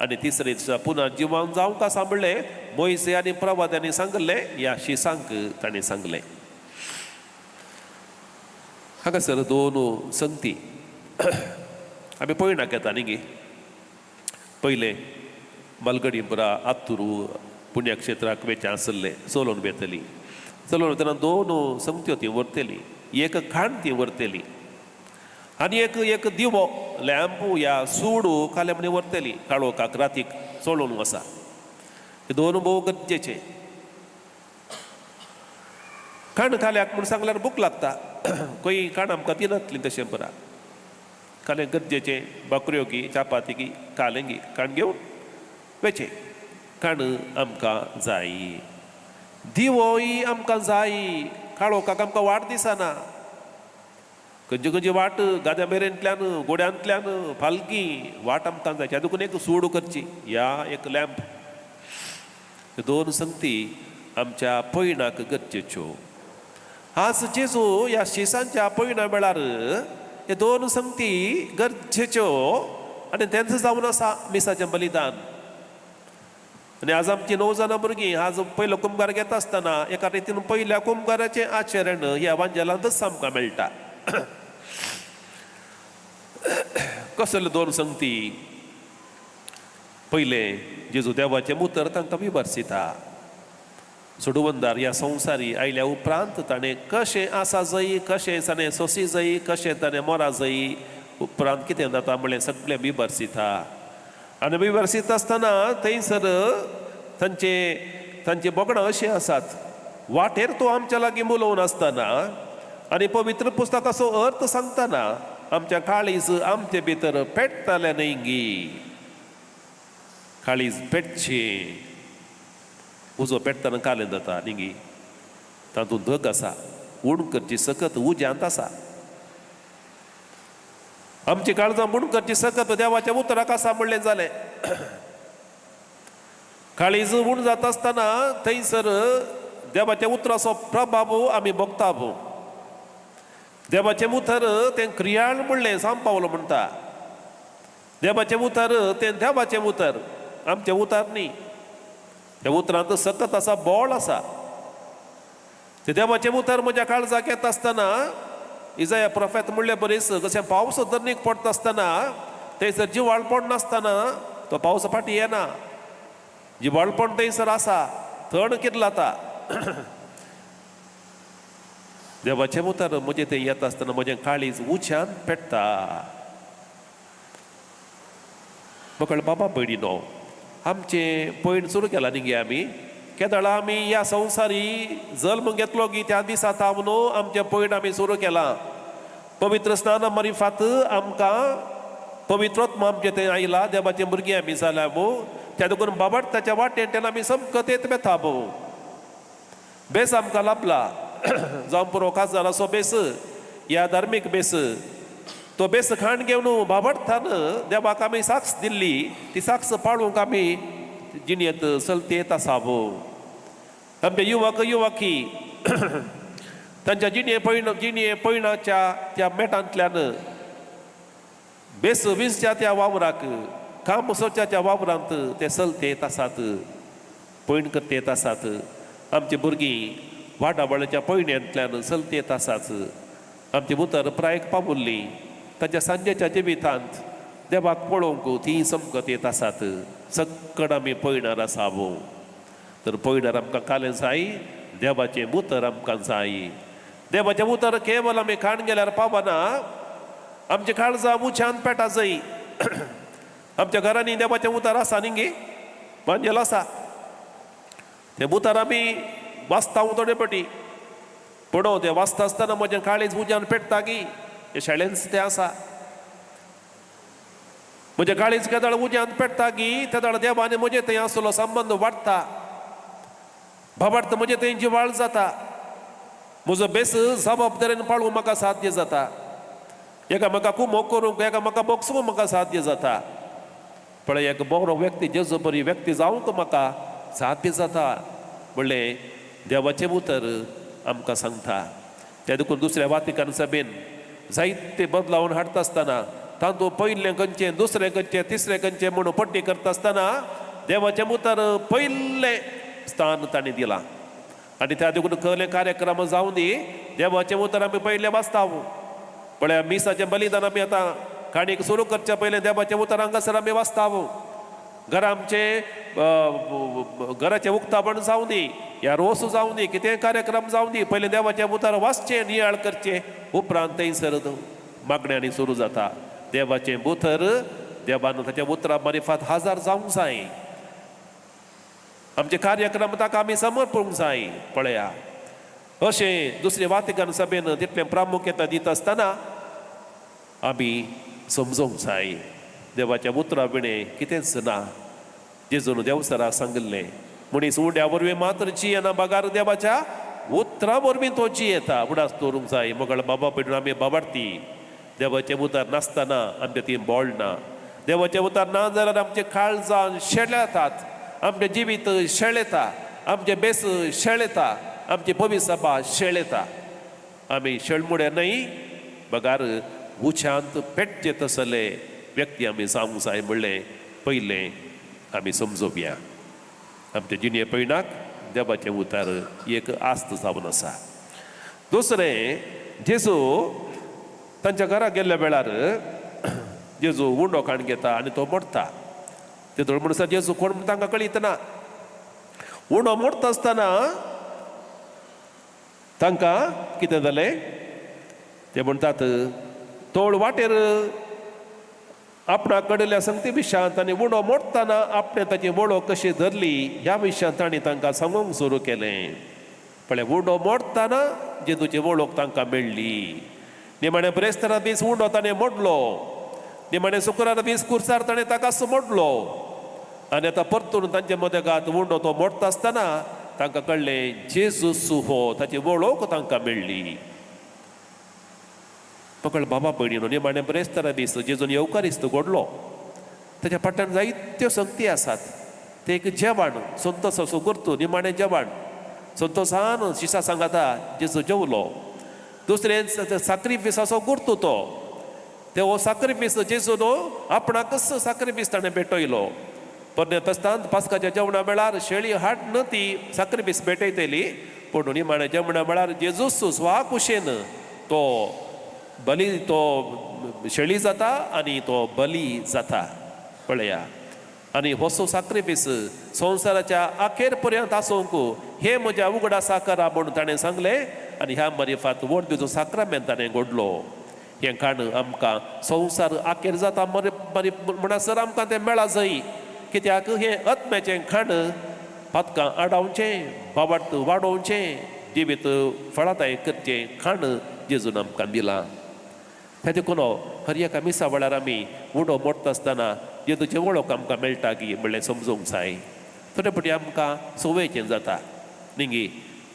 आनी तिसरे दिसा पुनः जिवन जावंक आसा म्हणलें मोयजे आनी प्रवाद्यांनी सांगलें ह्या शिसांक ताणें सांगलें. हांगासर 2 संगती आमी पळयनाक येता न्ही गे. पयलें मालगडी पुरा आत्तुरू पुण्यक्षेत्राक वेचें आसलें, चलोवन वेतली. चलोवन वतना 2 संगत्यो ती व्हरतली, एक खाण ती व्हरतली आनी एक एक दिवो लॅम्प या सूडू खाले म्हण व्हरतली, काळोखाक रातीक चलोवन वसा. हे 2 भोव गरजेचे. खाण खाल्याक म्हूण सांगल्यार भूक लागता, खंय खाण आमकां दिनातली तशें परा. खालें गरजेचें, बाकऱ्यो की चापाती की खालें की खाण घेवन वेचें. खाण आमकां जाय, दिवोय आमकां जाय. काळोखाक आमकां वाट दिसना, खंयची खंयची वाट गाद्या मेरेंतल्यान गोड्यांतल्यान फालकी वाट आमकां जाय. देखून एक सूड करची ह्या एक लॅम्प. 2 संगती आमच्या पयणाक गरजेच्यो. आज जेजू ह्या शिसांच्या पयणा वेळार हे 2 संगती गरजेच्यो आनी तेंच जावन आसा मिसाचें बलिदान. आनी आज आमची 9 जाणां भुरगीं आज पयलो कुमगार घेता आसतना एका रितीन पयल्या कुमगाराचें आचरण ह्या वांजेलांतच आमकां मेळटा. कसले दोन संगती? पयलें, जेजू देवाचें उतर तांकां विमर्सिता. सोडवंदार ह्या संवसारी आयल्या उपरांत ताणें कशें आसा जय, कशें ताणें सोंसी जय, कशें ताणें मोरा जय, उपरांत कितें जाता म्हणलें सगळें विमर्सिता. आनी विमर्सिता आसतना थंयसर तांचे तांची बोगणां अशीं आसात, वाटेर तो आमच्या लागीं उलोवन आसतना आनी पवित्र पुस्तकाचो अर्थ सांगतना आमच्या काळीज आमचे भितर पेट्टालें न्हय गी? काळीज पेटचें. उजो पेट्टना कालें जाता न्ही गी? तातूंत धग आसा, उण करची सकत उज्यांत आसा. आमची काळजां उण करची सकत देवाच्या उतराक आसा म्हणलें जालें. काळीज उण जाता आसतना थंयसर देवाच्या उतराचो प्रभाव आमी भोगता. देवाचें उतर तें क्रियाळ म्हणलें सांव पावलो म्हणटा. देवाचें उतर तें देवाचें उतर, आमचें उतर न्ही. त्या उतरांत सकत आसा, बोळ आसा. तें देवाचें उतर म्हज्या काळजाक येता आसतना इजाया प्रोफेत म्हणले बरीच, कशें पावस धरणीक पडटा आसतना थंयसर जिवाळ पडनासतना तो पावस फाटीं येना. जिवाळपण थंयसर आसा, थंड कितलाता. देवाचें उतर म्हजें तें येता आसतना म्हजें काळीज उच्यान पेट्टा. मकळ बाबा भयणीनो, आमचें पयण सुरू केलां न्ही गे आमी. केदळा आमी ह्या संवसारी जल्म घेतलो की त्या दिसा तावन आमचें पयण आमी सुरू केलां. पवित्र स्नान मारिफात आमकां पवित्रोत्म आमचें तें आयला, देवाचें भुरगीं आमी जाल्या मू. त्या देखून बाबट ताच्या वाटेन तेन्ना आमी समकतेत वेता मू. बेस आमकां लाभला, जावं पुरो काजाराचो बेस या धार्मीक बेस. तो बेस खाण घेवन बाबडथान देवाक आमी साक्ष दिल्ली, ती साक्ष पाळूंक आमी जिणेंत चलतेत आसा. आमचे युवक युवकी तांच्या जिणे पयण जिणे पयणाच्या त्या मेटांतल्यान बेस विंचच्या त्या वावराक, काम सोच्या त्या वावरांत ते चलतेत आसात, पयण करतेत आसात. आमची भुरगीं वाडावळच्या पयण्यांतल्यान चलतेत आसात. आमची उतर प्रायक पावुल्ली, तांच्या सांजेच्या जिवितांत देवाक पळोवंक ती समकत येत आसात. सक्कड आमी पयणार आसा. तर पयणार आमकां कालें जाय, देवाचें उतर आमकां जाय. देवाचें उतर केवल आमी खाण गेल्यार पावना. आमच्या काळजां उच्यान पेटा जाय. आमच्या घरांनी देवाचें उतर आसा न्ही गे? मांजेल आसा. तें उतर आमी वाचता थोडे पटी पूण तें वाचता आसतना म्हजें काळीज उज्यान पेटता की हे शाळेंत तें आसा. म्हजें काळीज केदळ उज्यान पेटता की तेदळ देवा आनी म्हजें थंय आसलो संबंद वाडटा. भावार्थ म्हजें थंय जिवाळ जाता. म्हजो बेस जबाबदारेन पाळूंक म्हाका साध्य जाता. एकामेका कुमोक करूंक, एकामेका बोगसूंक म्हाका साध्य जाता. पळय, एक बरो व्यक्ती, जेजो बरी व्यक्ती जावंक म्हाका साध्य जाता म्हणलें देवाचें उतर आमकां सांगता. त्या देखून दुसऱ्या वातिकान सभेन जायते बदलावन हाडटा आसतना तातूंत पयलें खंयचें, दुसरें खंयचें, तिसरें खंयचें म्हणून पट्टी करता आसतना देवाचें उतर पयलें स्थान तांणी दिलां. आनी त्या देखून कसले कार्यक्रम जावं दी, देवाचें उतर आमी पयलें वाचता. पळय, मिसाचें बलिदान आमी आतां काणयेक सुरू करच्या पयलें देवाचें उतर हांगासर आमी वाचता. घरा आमचें घराचें उक्तापण जावं दी या रोस जावं दी, कितेंय कार्यक्रम जावं दी, पयलें देवाचें उतर वाचचें, नियाळ करचें, उपरांत थंयसर मागण्यांनी सुरू जाता. देवाचें उतर देवान ताच्या उतरा मारिफात हजार जावंक जाय. आमचे कार्यक्रम ताका आमी समर्पूंक जाय. पळया, अशें दुसरे वातिकान सभेन तितलें प्रामुख्यता दिता आसतना आमी समजोंक जाय, देवाच्या उतरा विणें कितेंच ना. जेजून देवसरा सांगिल्लें, मनीस उंड्या वरवीं मात्र जियेना, बगार देवाच्या उतरा वरवीं तो जियेता. उडास दवरूंक जाय मगळ बाबा पेटून आमी बाबार्ती देवाचें उतर नासतना आमचें ती बोळ ना. देवाचें उतर ना जाल्यार आमचें काळजान शेळेतात, आमचें जिवीत शेळेता, आमचें बेस शेळेता, आमची पविसभा शेळेता. आमी शेळमुडे न्हय, बगार उच्यांत पेटचे तसले व्यक्ती आमी जावंक जाय म्हणलें पयलें आमी समजोवया. आमच्या जिणे पयणाक देवाचें उतर एक आस्त जावन आसा. दुसरें, जेजू तांच्या घरा गेल्ल्या वेळार जेजू उंडो काण घेता आनी तो मोडटा. ते थोडे म्हणसर जेजू कोण म्हण तांकां कळीतना उंडो मोडटा आसतना तांकां कितें जालें, ते म्हणटात तोळ वाटेर आपणा कडल्या संगती विशयांत आनी उंडो मोडटना आपणें ताची वळख कशी धरली ह्या विशयांत तांणी तांकां सांगूंक सुरू केलें. पळय उंडो मोडटना जेजूची वळख तांकां मेळ्ळी. निमाणें ब्रेस्तारा दीस उंडो ताणें मोडलो, निमाणें शुक्रारा दीस कुर्सार ताणें ताका मोडलो आनी आतां परतून तांचे मदेगात उंडो तो मोडटा आसतना तांकां कळ्ळें जेजूस हो, ताची वळख तांकां मेळ्ळी. पकड बाबा भयणीनो, निमाणें ब्रेस्तारा दीस जेजून येवकारिस्त घडलो. ताच्या फाटल्यान जायत्यो संगती आसात. ते एक जेवण संतोष करतो, निमाणें जेवण संतोषान शिसा सांगाता जेजू जेवलो. दुसरें साक्रिफीस असो करतो तो, ते हो साक्रिफीस जेजू न्हू आपणाकच साक्रिफीस ताणें भेटयलो. पोरण्या तस्तांत पास्काच्या जेवणा वेळार शेळी हाड न्हू ती साक्रिफीस भेटयतली, पूण निमाण्या जेवणा वेळार जेजूस स्वा कुशेन तो बली, तो शेळी जाता आनी तो बली जाता. पळया आनी होसो साक्रिफीस संवसाराच्या अखेर पर्यंत आसूंक हे म्हज्या उगडासा करा म्हणून ताणें सांगलें. आनी ह्या मरिफात व्हड दिवचो साक्रामेंत ताणें घडलो. हें खाण आमकां संवसार अखेर जाता मरे म्हणसर आमकां तें मेळा जाय. कित्याक हें आत्म्याचें खाण पातकां आडावचें, बाबार्थ वाडोवचें, जिवीत फळादायक करचें खाण जेजून आमकां दिलां. त्या देखून हर एका मिसा वेळार आमी उडो मोडटा आसतना जेजूचें वळख आमकां मेळटा की म्हणलें समजूंक जाय. थोडे फावटी आमकां संवयेचें जाता न्ही,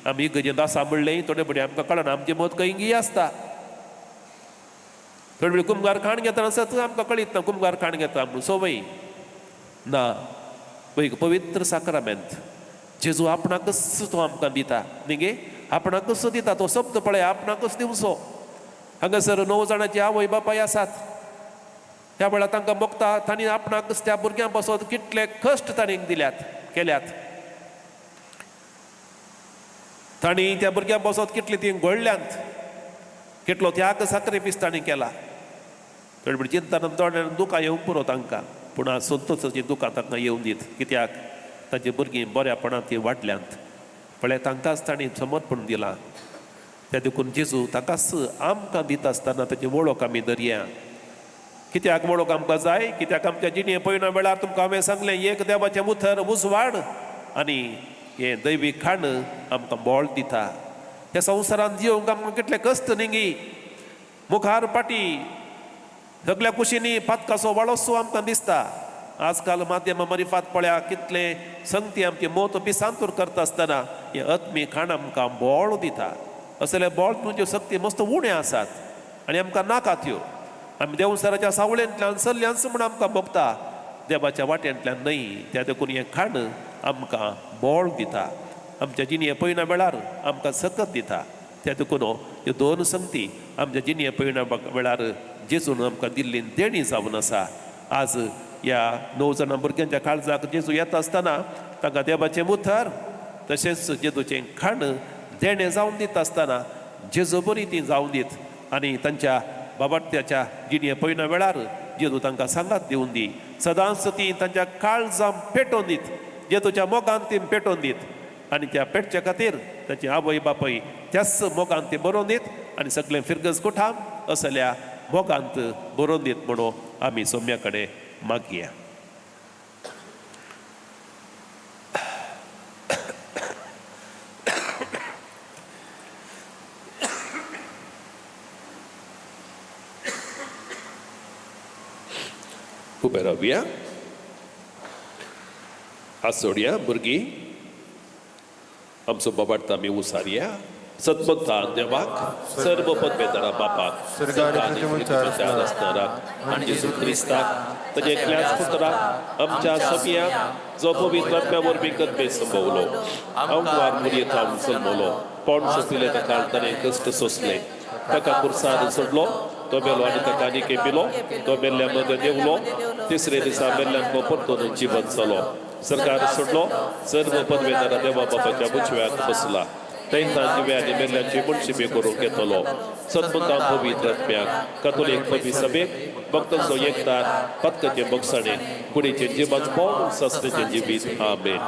आमी इगर्जेंत आसा म्हणलें थोडे फावटी आमकां कळना, आमचें मत खंयगी आसता. थोडे फावटी कुमगार खाण घेतना आसत आमकां कळीत ना कुमगार खाण घेता म्हणून संवय ना. एक पवित्र साक्रामेंत जेजू आपणाकच तो आमकां दिता न्ही गे, आपणाकच दिता. तो शब्द पळय आपणाकच दिवचो. हांगासर 9 जाणांची आवय बापाय आसात. त्या वेळार तांकां मोगता तांणी आपणाकच त्या भुरग्यां पासत कितले कश्ट तांणी दिल्यात केल्यात. तांणी त्या भुरग्यां पासत कितली ती घडल्यांत, कितलो त्याग साक्रिफीस तांणी केला. थोडे फावटी चिंतन दोळ्यान दुकां येवंक पुरो तांकां, पूण आज संतोषाचीं दुकां तांकां येवंक दीत. कित्याक तांची भुरगीं बऱ्यापणान ती वाडल्यांत. पळय तांकांच तांणी समर्पण दिलां. त्या देखून जेजू ताकाच आमकां दिता आसतना ताची वळख आमी धरया. कित्याक वळख आमकां जाय? कित्याक आमच्या जिणे पयना वेळार तुमकां हांवें सांगलें एक देवाचें उतर उजवाड आनी हें दैवीक खाण आमकां बळ दिता. ह्या संवसारांत जिवंक आमकां कितले कश्ट न्ही, मुखार पाटी सगल्या कुशींनी पातकाचो वाळोसो आमकां दिसता. आजकाल माध्यमां मारिफात पळया कितले संगती आमची मोत पिसांतूर करता आसतना हें आत्मीक खाण आमकां बळ दिता. असले बळ दिवच्यो शक्ती मस्त उण्यो आसात आनी आमकां नाका त्यो. आमी देवसराच्या सावळेंतल्यान सल्ल्यान म्हूण आमकां भोगता, देवाच्या वाटेंतल्यान न्हय. त्या देखून हें खाण आमकां बळ दिता, आमच्या जिणये पयना वेळार आमकां सकत दिता. त्या देखून ह्यो दोन संगती आमच्या जिणये पयना वेळार जेजून आमकां दिल्ली देणी जावन आसा. आज ह्या 9 जाणां भुरग्यांच्या काळजाक जेजू येता आसतना तांकां देवाचें उतर तशेंच जेजूचें खाण देणें जावन दिता आसतना जेजू बरी ती जावन दीत आनी तांच्या बाबात्याच्या जिणये पयना वेळार जेजू तांकां सांगात दिवन दी. सदांच ती तांच्या काळजां पेटोवन दीत, जेजूच्या मोगान ती पेटोवन दीत आनी त्या पेटच्या खातीर तांची आवय बापूय त्याच मोगान ती बरोवन दीत आनी सगळें फिरगज कुठाम असल्या मोगांत बरोवन दीत म्हणून आमी सोम्या कडेन मागया. उबे रावया, आसोडया भुरगीं, आमचो बाबार्थ आमी उसारया. सतमंता देवाक सर्व पदवेदारा बापाक आसणाराक आनी जेजू क्रिस्ताक ताच्या एकल्याच पुत्राक आमच्या समियाक जो पवित्र आत्म्या वरवीं कदबे संभवलो, आमवार मुरयेत हांव जल्मलो, पोण सोंपिल्ले ताका ताणें कश्ट सोंसले, ताका पुरसान सोडलो, तो मेलो आनी ताका आनी केपिलो, तो मेल्ल्या मदें देंवलो, तिसरे दिसा मेल्ल्यान तो परतून जिवन जालो, सरकार सोडलो, सर्व पदवेदारा देवा बापाच्या उजव्याक बसला. थंय जिव्या आनी मेल्ल्याची मुनशिबी करूंक येतलो. सद्मतां पवित्र आत्म्याक, कातोलीक पवी सभेक, भक्तांचो एकदार, पत्कचे बक्षाणे, कुडीचें जिवाच भोव सस्तेचें जिवीत. आमेन.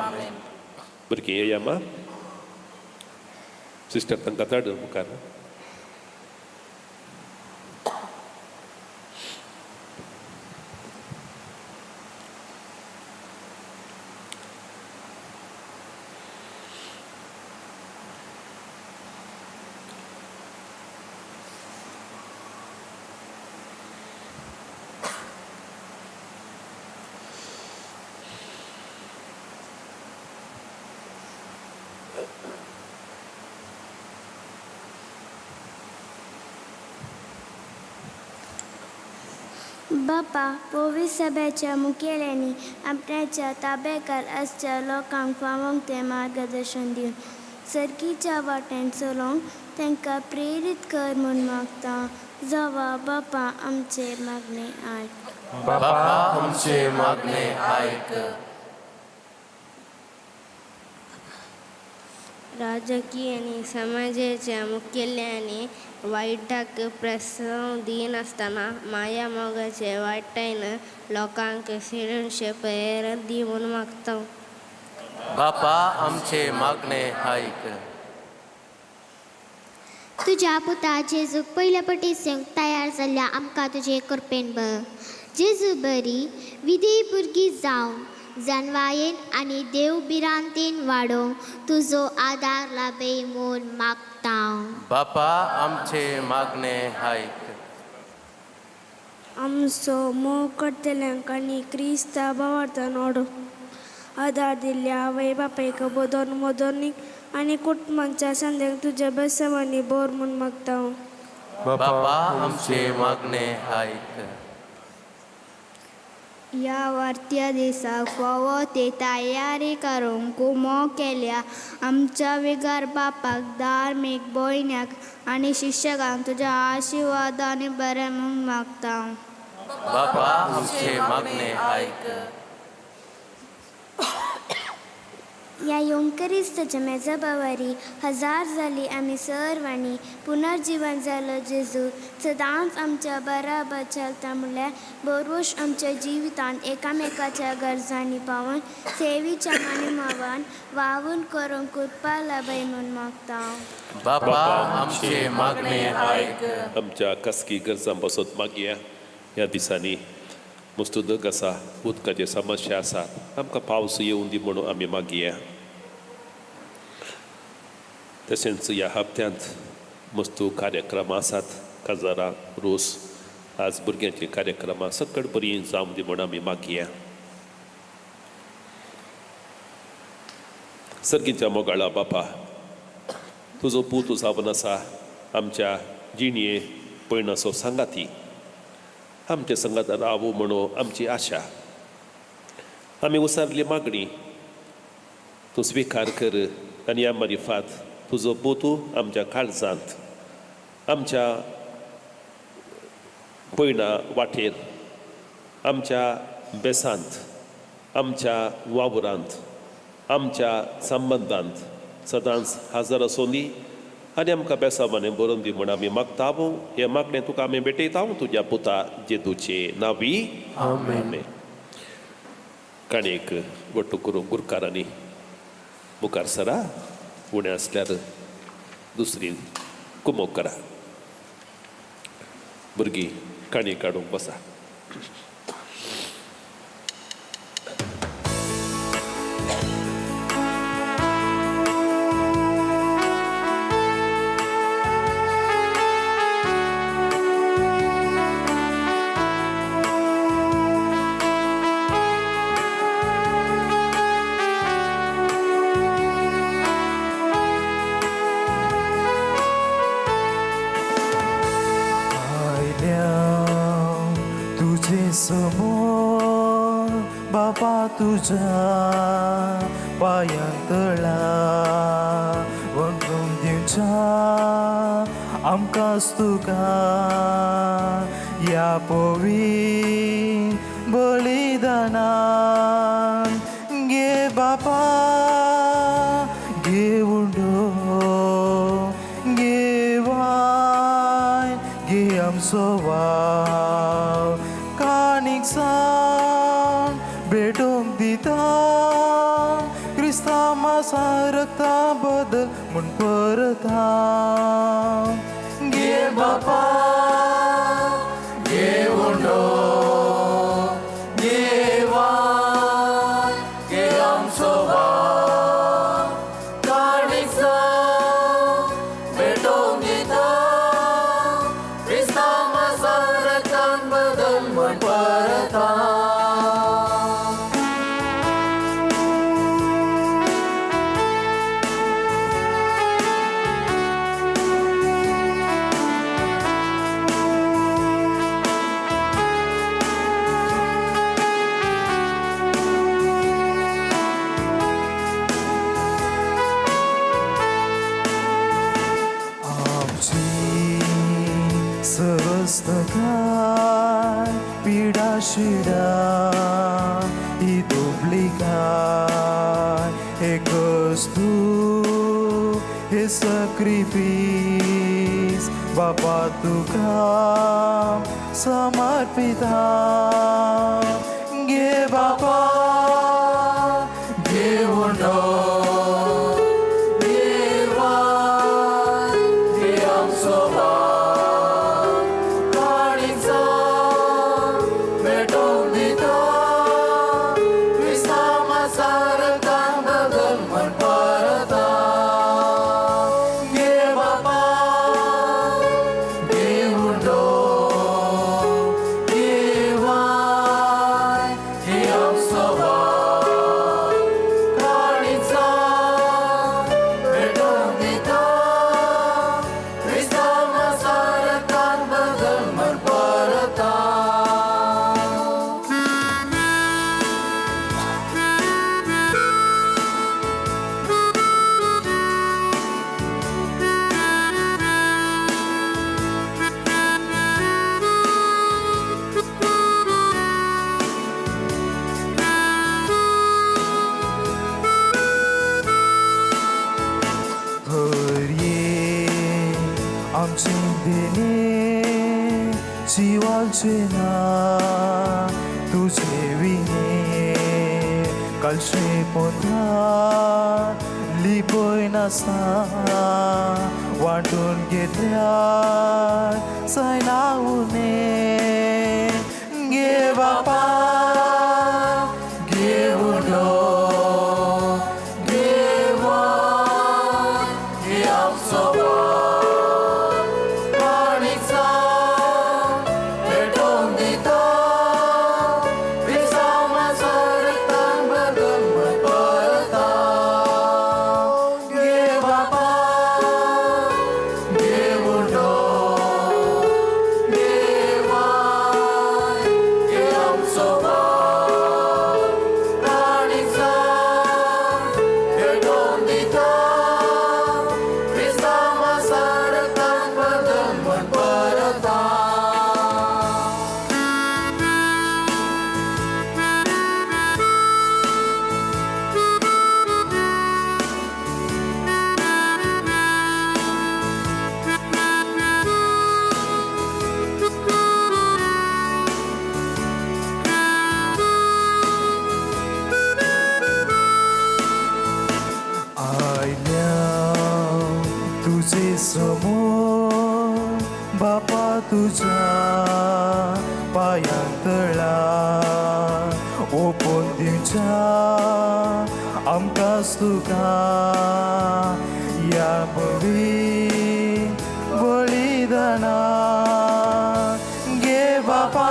भुरगीं येया मा सिस्टर तांकां धाड मुखार. बापा, पोवी सभेच्या मुखेल्यांनी आपणाच्या ताब्याकार आसच्या लोकांक फावोंक तें मार्गदर्शन दिवन सर्कीच्या वाटेन चलोवंक तांकां प्रेरीत कर म्हूण मागता. जावा बापा आमचे मागणे आयक. बापा आमचे मागणे आयक. राजकीय आनी समाजाच्या मुखेल्यांनी वायटाक प्रस्ताव दिनासतना माया मोगाचे वाटेन लोकांक शिरणशे प्रेरणा दी म्हूण मागता. बापा आमचे मागणे आयक. तुज्या पुता जेजूक पयल्या पटी येवंक तयार जाल्ल्या आमकां तुजे कृपेन बर जेजू बरी विधी भुरगीं जावन जानवायेन आनी देव भिरांतेन वाडोवंक तुजो आदार लाभय म्हूण मागता. बापा आमचे मागणे आयक. आमचो मोग करतल्यांक आनी क्रिस्ता भावार्थान ओडो आदार दिल्ल्या आवय बापायक बदोन मदोनीक आनी कुटुंबाच्या संद्यांक तुज्या बेसवांनी बोर म्हूण मागता. बापा आमचे मागणे आयक. ह्या वारत्या दिसाक फावो ते तयारी करूंक कुमो केल्या आमच्या विगार बापाक, धार्मीक भयण्याक आनी शिक्षकांक तुज्या आशिर्वादान बरें म्हूण मागता. बापा आमचे मागणे आयक. ह्या योंकरिस्ताच्या मेजबावारी हजार जाली आमी सर्वांनी पुनर्जिवन जालो जेजू सदांच आमच्या बराबर चलता म्हणल्यार बोरवश आमच्या जिवितांत एकामेकाच्या गरजांनी पावून सेवेच्या मानिमावान वावून करूंक कृपा लाभय म्हूण मागता. बापा आमचे मागणे आयक. आमच्या खासगी गरजां बसत मागया. ह्या दिसांनी मस्त उदक आसा, उदकाची समस्या आसा, आमकां पावस येवन दी म्हणून आमी मागया. तशेंच ह्या हप्त्यांत मस्तू कार्यक्रम आसात, काजारां, रोस, आज भुरग्यांचे कार्यक्रमां सकट बरी जावं दी म्हणून आमी मागया. सर्गीच्या मोगाळा बापा, तुजो पूत जावन आसा आमच्या जिणये पयणाचो सांगाती, आमच्या संगात रावू म्हणून आमची आशा. आमी उसारली मागणी तूं स्विकार कर आनी ह्या मारिफात तुजो पूत आमच्या काळजांत, आमच्या पयणा वाटेर, आमच्या बेसांत, आमच्या वावरांत, आमच्या संबंदांत सदांच हजर आसूं दी आनी आमकां बेसावाने बरोवन दी म्हूण आमी मागता. हें मागणें तुका आमी भेटयता तुज्या पुता जेदूचे नावी. आमेन. काणयेक वट्टू करूंक गुरकारांनी मुखार सरा, उणें आसल्यार दुसरी कुमोक करा. भुरगीं काणी काडूंक बसा. समोर बापा तुझ्या पायांतळा वगून दिवच्या आमकांच तुका ह्या पवी बलिदानान घे बापा घेवन. आमचो वाव काणीक सान भेटोवंक दिता क्रिस्तांवा रक्ता बदल म्हूण परता घे बापा घे उंडो घे वाय घे आमचो वाव काणीक सान भेटोवंक दिता क्रिस्तांवा रक्तान बदल म्हूण परता. आमची सरस्तकाय पिडा शिडा ही दुबली काय हे कस्तू हे सक्रिफीस बापा तुका समर्पिता घे बापा घे उंडो हरये आमचे देणे जिवालचे ना तुझे विणे कालशे पोंदा लिपय नासता वांटून घेतल्यार जायना उणें घे बापा घे उंडो घे वाय घे आमचो वाव काणीक सान भेटोवंक दिता क्रिस्तांवाच्या रक्तान बदल म्हूण परता घे बापा घे उंडो घे वाय घे आमचो वाव काणीक सान भेटोवंक दिता क्रिस्तांवाच्या रक्तान बदल म्हूण परता. आयल्या तुझे समोर बापा तुझ्या पायांत तळा ओपून दिवच्या आमकांच तुका ह्या बरी बलिदाना घे बापा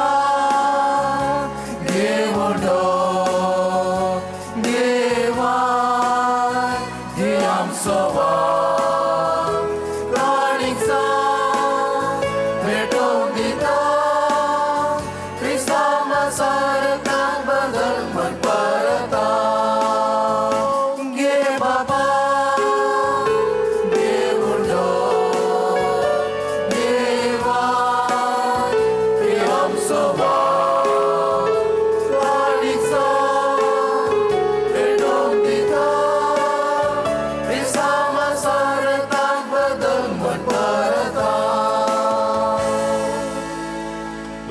घे उंडो घे वाय घे आमचो वाव काणीक सान भेटोवंक दिता क्रिस्तांवाच्या रक्तान बदल म्हूण परता घे बापा घे उंडो.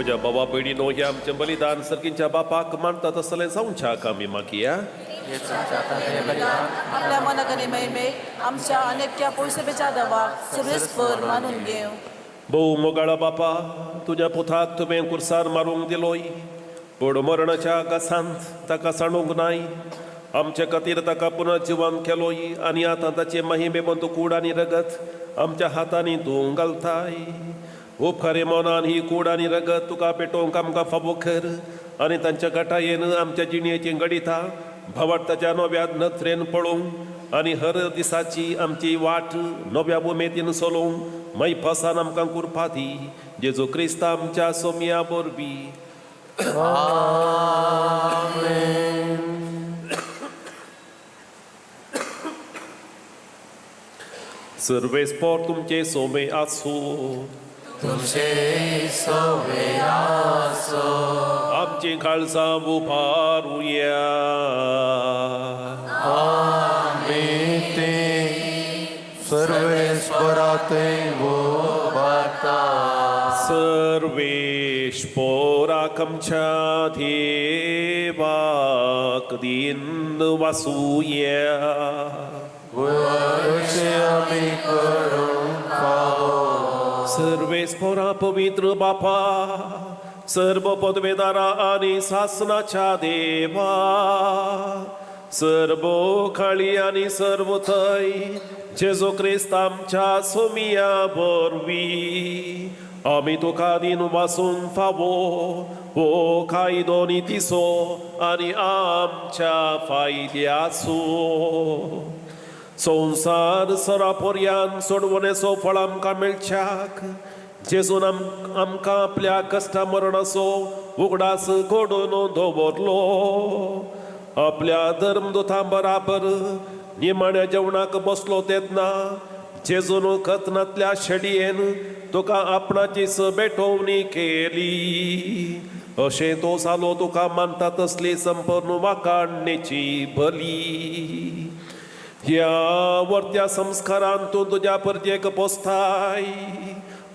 म्हज्या बाबा भयणीनो ह्या आमचें बलिदान सर्गींच्या बापाक मानता तसलें जावच्याक आमी मागया. जेजूच्या तांचे बलिदान आपल्या मनाक आनी महिमेक आमच्या अनेक्या पयसुपेच्या दवाक सर्वेस्पर मानून घेवं. भोव मोगाळा बापा, तुज्या पुताक तुवें कुर्सार मारूंक दिलोय, पूण मरणाच्या आकाशांत ताका सांडूंक नाय. आमचे खातीर ताका पुनर्जिवन केलोय आनी आतां ताचे महिमेवंत कूड आनी रगत आमच्या हातांनी तूं घालताय. उपकारे मनान ही कूड आनी रगत तुका पेटोवंक आमकां फावो कर आनी तांच्या गटायेन आमच्या जिणेचीं गणितां भावार्थाच्या नव्या नदरेन पळोवंक आनी हर दिसाची आमची वाट नव्या उमेदीन चलोवंक मैफसान आमकां कुरपा दी. जेजू क्रिस्त आमच्या सोमया वरवीं. सर्वेस्पोर तुमचे सोमे आसूं. तुमचे सोवे आसो. आमचीं काळजां उबारुया. आमी ती सर्वेस्पराते उबारता. सर्वेस्पोराक आमच्या देवाक दीन वासुया. वरचे आमी करूंक फावो. सर्वेस्पोरा पवित्र बापा, सर्व पदवेदारा आनी सासनाच्या देवा, सर्व खाळी आनी सर्व थंय जेजू क्रिस्त आमच्या सोमिया वरवीं आमी तुका दीन वासूंक फावो हो कायदो नितीचो आनी आमच्या फायद्याचो. संवसार सरापोरयान सोडवणेचो फळ आमकां मेळच्याक जेजून आमकां आपल्या कश्टा मरणाचो उगडास घडोवन दवरलो. आपल्या धर्मदुतां बराबर निमाण्या जेवणाक बसलो तेन्ना जेजून कथनांतल्या शेडयेन तुका आपणाचीच भेटवणी केली. अशें तो जालो तुका मानता तसली संपूर्ण वाखाणणेची बली. ह्या वर्त्या संस्कारान तूं तुज्या परजेक पोसताय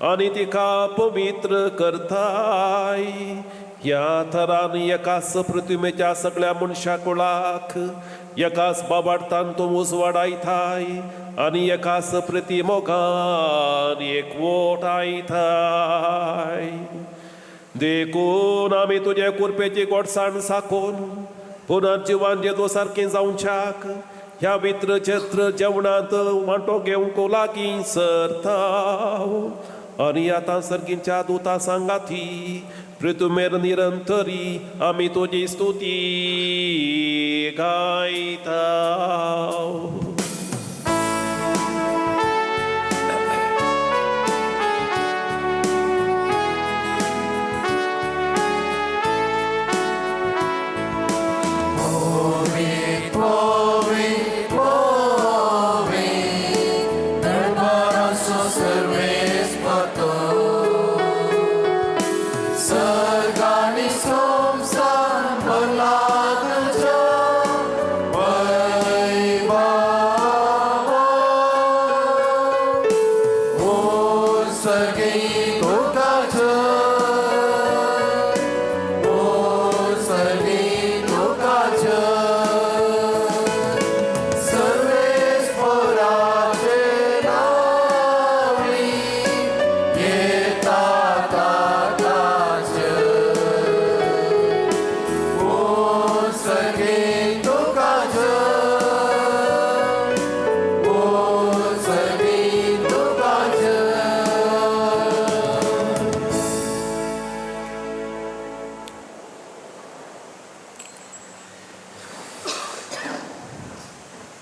आनी तिका पवित्र करताय. ह्या थरान एकाच पृथ्वीच्या सगळ्या मनशा कुळाक एकाच बाबाडतान तूं उजवाडायताय आनी एकाच प्रतिमोगान एकवटायताय. देखून आमी तुजे कुरपेची गोडसाण साकून पुनर्जिवन जेजू सारकें जावच्याक ह्या वित्र चित्र जेवणांत वांटो घेवंक लागीं सरता आनी आतां सर्गींच्या दुता सांगाती पृथुमेर निरंतरी आमी तुजी स्तुती गायता. दरबाराचो सर्वेस्पर तो, सर्ग आनी संवसार भरला तुज्या वैभवान. ओ सर्गी तुका जय, ओ सर्गी तुका जय, सर्वेस्पराचे नांवी येता ताकाचे. ओ सर्गी तुका जय, ओ सर्गी तुका जय.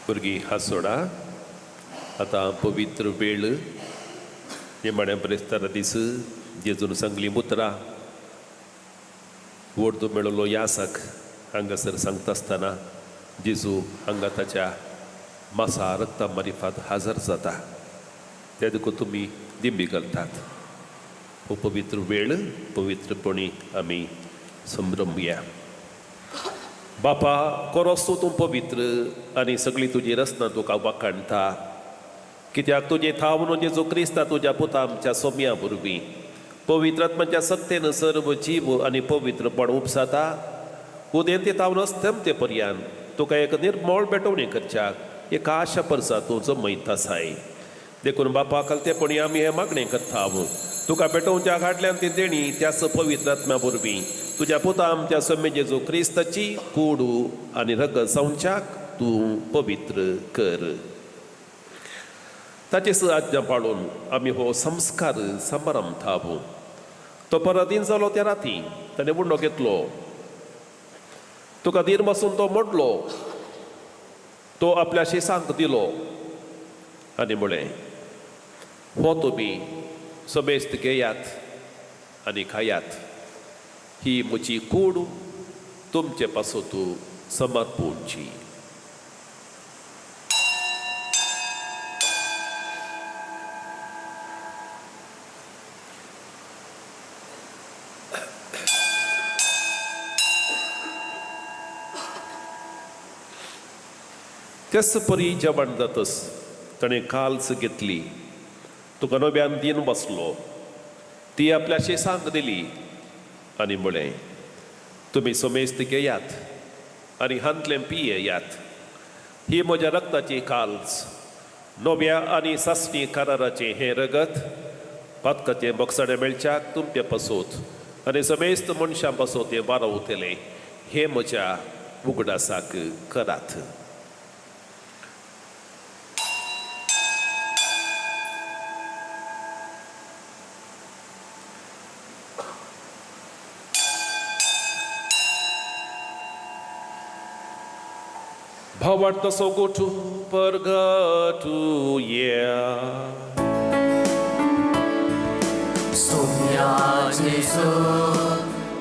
भुरगीं हात सोडा. आतां पवित्र वेळ. निमाण्या ब्रेस्तारा दीस जेजून सांगली उतरां वर्दो मेळिल्लो यासक हांगासर सांगता आसतना जेजू हांगा ताच्या मासा रक्ता मारिफात हाजर जाता. त्या देखून तुमी दिंबी घालतात. हो पवित्र वेळ पवित्रपणी आमी संभ्रमया. बापा, कोरोस तूं पवित्र आनी सगळी तुजी रचना तुका वाखाणटा, कित्याक तुजे थावन जेजू क्रिस्ता तुज्या पुता आमच्या सोम्या वरवीं पवित्र आत्म्याच्या सत्तेन सर्व जीव आनी पवित्रपण उपसाता. उदेंती तावन अस्तमते पर्यान तुका एक निर्मळ भेटवणी करच्याक एक आशा परसा तूं जमयत आसाय. देखून बापा कलतेपणी आमी हें मागणें करता. तुका भेटोवच्या हाडल्यान ती देणी त्याच पवित्र आत्म्या वरवीं तुज्या पुता आमच्या स्वामी जेजू क्रिस्ताची कुडू आनी रगत जावच्याक तूं पवित्र कर. ताचेच आज्ञा पाळून आमी हो संस्कार समारंभ. तो परत जालो त्या राती ताणें उंडो घेतलो, तुका धीर बसून तो मोडलो, तो आपल्या शिसांक दिलो आनी म्हळें, हो तुमी समेस्त घेयात आनी खायात, ही म्हजी कूड तुमचे पासत समर्पूणची. त्याच परी जेवण जातस ताणें काल्स घेतली, तुका नव्यान दिन बसलो, ती आपल्या शेसांक दिली आनी म्हळें, तुमी समेस्त घेयात आनी हांतलें पियेयात, ही म्हज्या रक्ताची काल्स, नव्या आनी सासणी कराराचें हें रगत पातकाचें बोगसाणें मेळच्याक तुमचे पासत आनी समेस्त मनशां पासत हें वारवतलें, हें म्हज्या उगडासाक करात. भावार्थ सोगोटू परगटू या. सोम्या जेजू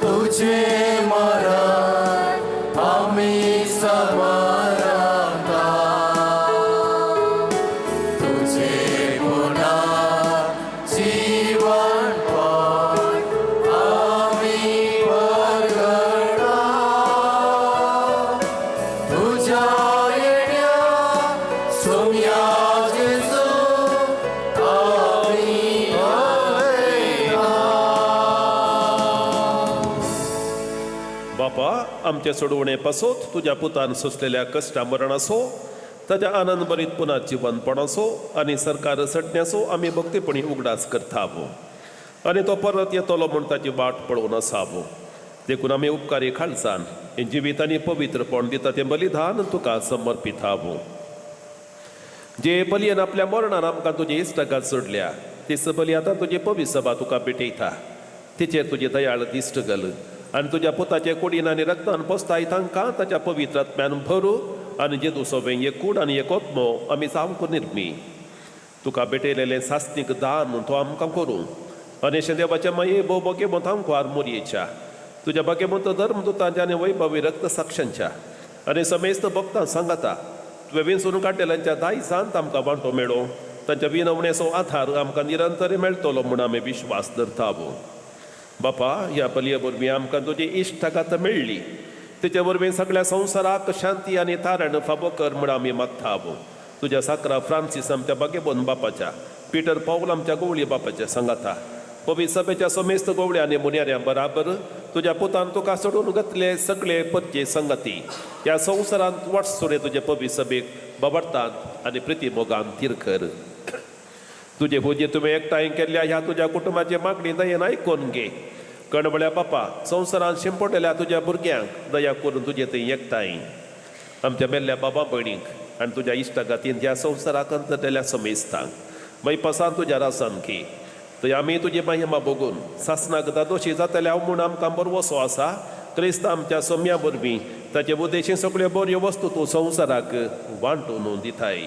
तुझे मरण आमी समरता, तुझे पुन्हा जीवनपण आमी परगटा, तुझ्या येण्या सोम्या जेजू आमी अवयता. बापा आमचे सोडवणे पासत तुज्या पुतान सोंसलेल्या कश्टा मरणाचो ताच्या आनंद भरीत पुनः जिवनपणाचो आनी सरकार सटण्याचो आमी भक्तीपणी उगडास करता आनी तो परत येतलो म्हूण ताची वाट पळोवन आसावो. देखून आमी उपकारी खालसान हें जिवीत आनी पवित्रपण दिता तें बलिदान तुका समर्पितावो. जे बलयेन आपल्या मरणान आमकां तुजी इश्टागत सोडल्या तीच बली आतां तुजी पवित्र सभा तुका भेटयता, तिचेर तुजी दयाळ दिश्ट घाल आनी तुज्या पुताचे कुडीन आनी रक्तान पोसताय तांकां ताच्या पवित्र आत्म्यान भरू आनी जेदू सोबें एक कूड आनी एक आत्मो आमी सामको निर्मी. तुका भेटयलेलें सासनीक दान तो आमकां करूं आनी अशें देवाच्या माये भोव बगेमत आमकां आरमोरयेच्या तुज्या बगेमत धर्म दुतांच्या आनी वैभवी रक्त साक्षांच्या आनी समेस्त भक्तां सांगाता तुवें विंचून काडलेल्यांच्या दायजांत आमकां वांटो मेळो, तांच्या विनवणेचो आधार आमकां निरंतर मेळटलो म्हूण आमी विश्वास धरतावो. बापा ह्या बलये वरवीं आमकां तुजी इश्टागत मेळ्ळी, तेचे वरवीं सगळ्या संवसाराक शांती आनी तारण फावो कर म्हूण आमी मागतावो. तुज्या साकरा फ्रांसीस आमच्या बागेबोन बापाच्या, पिटर पावल आमच्या गवळी बापाच्या सांगाता, पवित्र सभेच्या समेस्त गवळ्या आनी मुन्याऱ्यां बराबर तुज्या पुतान तुका सोडून घातले सगळे परचे संगती ह्या संवसारांत वाटसुरे तुजे पवित्र सभेक बाबडतात आनी प्रिती मोगान थीर कर. तुजे पुजे तुवें एकठांय केल्ल्या ह्या तुज्या कुटुंबाची मागणी दयेन आयकून घे. कणबळ्या बापा संवसारांत शिंपडलेल्या तुज्या भुरग्यांक दया करून तुजे थंय एकठांय आमच्या मेल्ल्या बाबा भयणींक आनी तुज्या इश्टागतीन ह्या संवसाराक अंतरलेल्या समेस्तांक मैपासान तुज्या रासान घे. थंय आमी तुजी महिमा बघून सासनाक दादोशी जातले हांव म्हूण आमकां बरवसो आसा क्रिस्त आमच्या सोम्या वरवीं ताचे उद्देशी सगळ्यो बऱ्यो वस्तू तूं संवसाराक वांटून दिताय.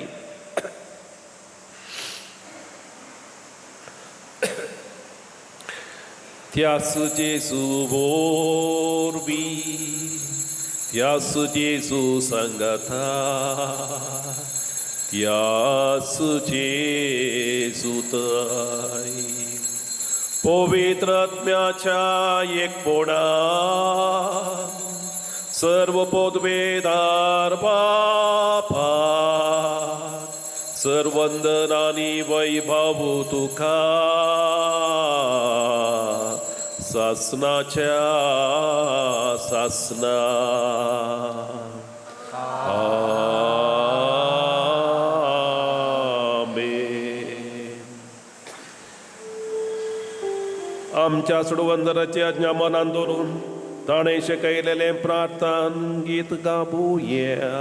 त्यास जेजू वरवीं त्यास जेजू सांगाता त्यास जेजू तय पवित्र आत्म्याच्या एकपणा सर्व पदवेदार बापा सर्वंदनानी वैभव तुका. सासनाच्या सासना. आमेन. आमच्या सोडवंदराची आज्ञा मनान दवरून ताणें शिकयलेलें प्रार्थन गीत गाबुया.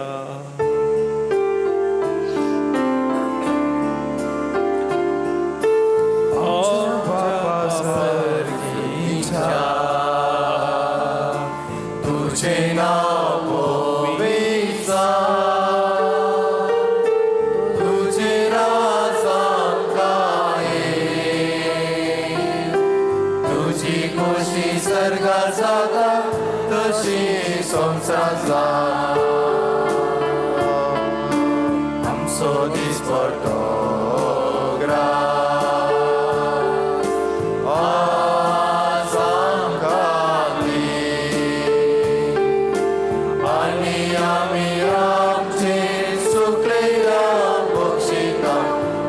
तुझे नाव पवित्र, तुझे राज आमकां ये. तुजी खोशी सर्गात जाता तशी संवसारांत जावं. आमचो दिसपडटो ग्रास आज आमकां दी. आनी आमी आमचे सुकलेल्या बक्षिता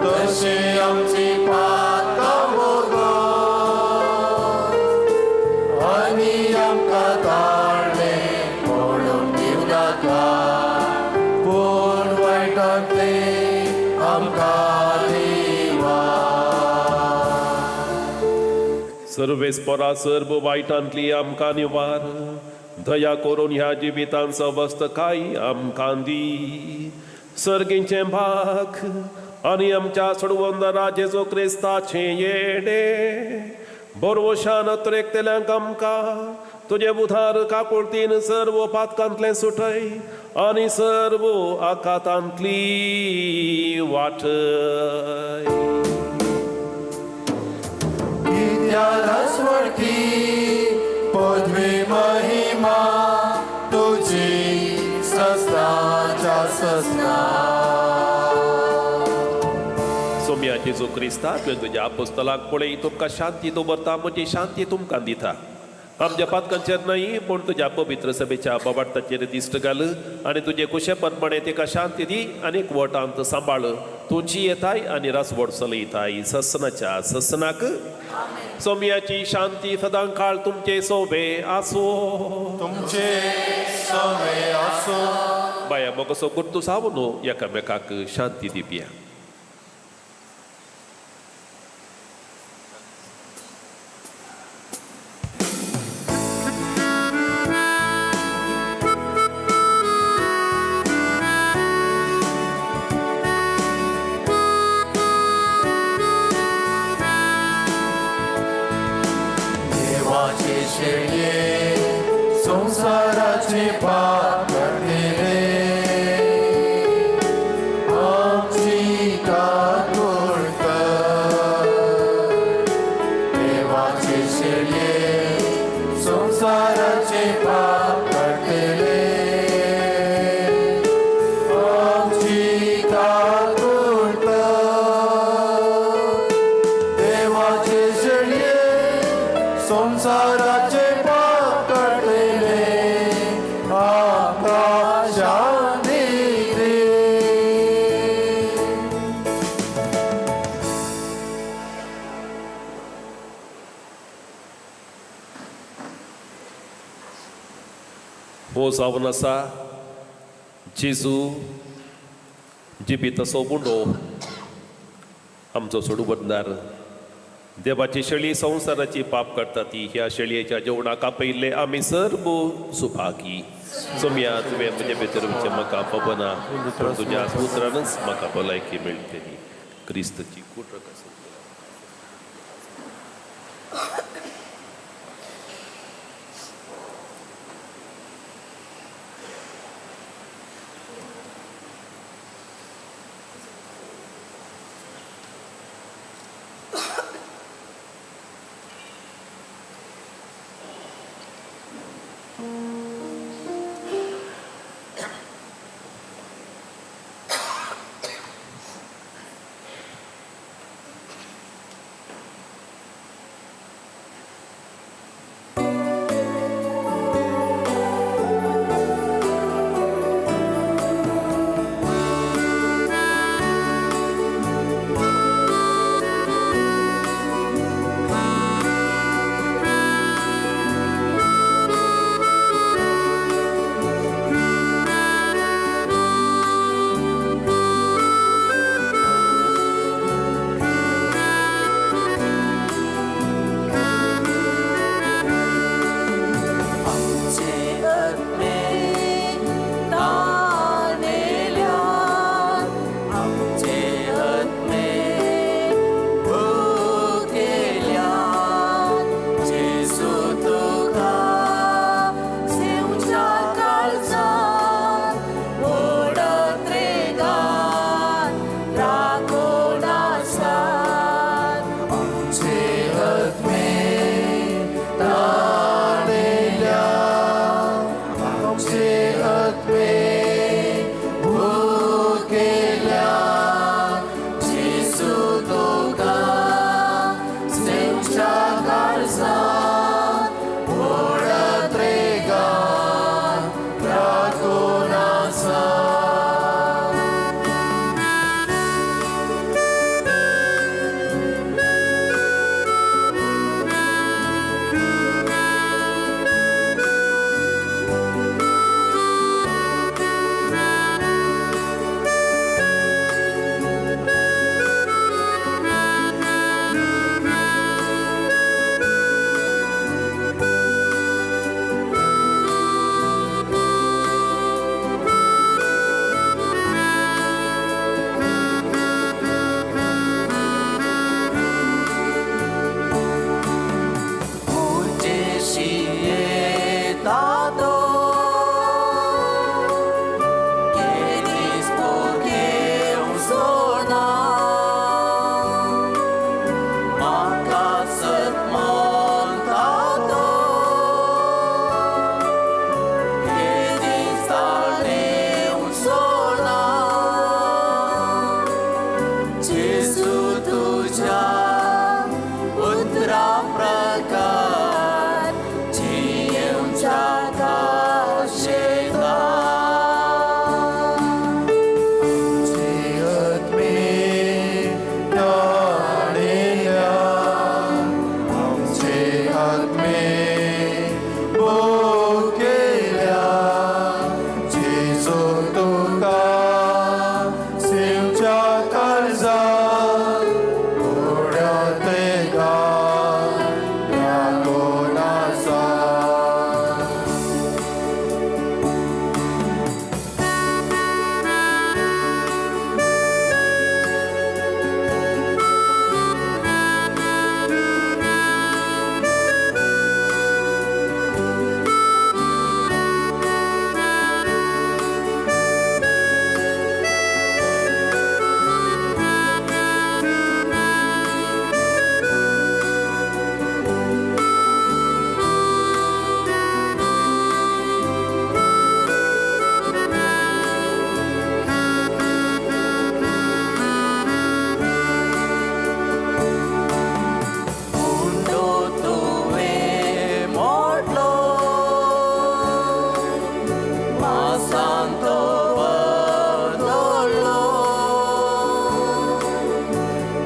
तशी आमची पातकां भोगो आनी आमकां ताळ्ळे पडून दिवं नाका पूण वायटांतले आमकां दिवा. सर्वेस्परा सर्व वायटांतली आमकां निवार, दया करून ह्या जिवितान सवस्तकाय आमकां दी. सर्गींचें भाग आनी आमच्या सोडवंदरा जेजू क्रिस्ताचें येणे बरवशान त्रेकतेल्यांक आमकां तुजे उधार काकुळतीन सर्व पातकांतलें सुटय आनी सर्व आकातांतली वाटय. कित्या पदवी महिमा तुझी सस्नाच्या सस्ना. सोम्या जेजू क्रिस्ता, तुवें तुज्या आपोस्तलाक पळय तुमकां शांती दवरता, म्हजी शांती तुमकां दिता. आमच्या पातकांचेर न्हय पूण तुज्या पवित्र सभेच्या बाबार्ताचेर दिश्ट घाल आनी तुजे कुशे प्रमाणे तिका शांती दी आनी वटांत सांबाळ. तुजी येताय आनी रासवड चलयताय ससनाच्या ससनाक. सोम्याची शांती सदां काळ तुमचे सोबे आसो. तुमचे सवे आसो. बाया मोगसो गुर्तू सावू न्हू एकामेकाक शांती दिवया. देवाचे शेळये संवसाराचे पाप काडलेले आमची काकूळ कर. देवाचे शेळये संवसाराचे पाप काडलेले आमची काकूळ कर. देवाचे शेळये संवसाराचे पाप काडलेले आमकां शांती दी. हो जावन आसा जेजू जिबीत असो उंडो आमचो सोडूबंदार. देवाची शेळी संवसाराची पाप करता ती ह्या शेळयेच्या जेवणाक आपयल्ले आमी सर्व सुभागी. सोम्या, तुवें म्हजे भितर वचचें म्हाका पबना, पूण तुज्या उतरानच म्हाका भलायकी मेळटली. क्रिस्तची कूट रकस. आमचे आत्मे ताणेल्या आमचे आत्मे भुकेल्या जेजू तुका सेवच्या काळजांत व्हडा त्रेगान राखून आसा. जेजू तुझ्या उतरा प्रकार जियेवच्या काशेता. आमचे आत्मे ताणेल्या आमचे आत्मे भुकेल्या जेजू तुका सेवच्या काळजांत व्हडा तेगान राखून आसा. उंडो तुवें मोडलो मासांतो बदललो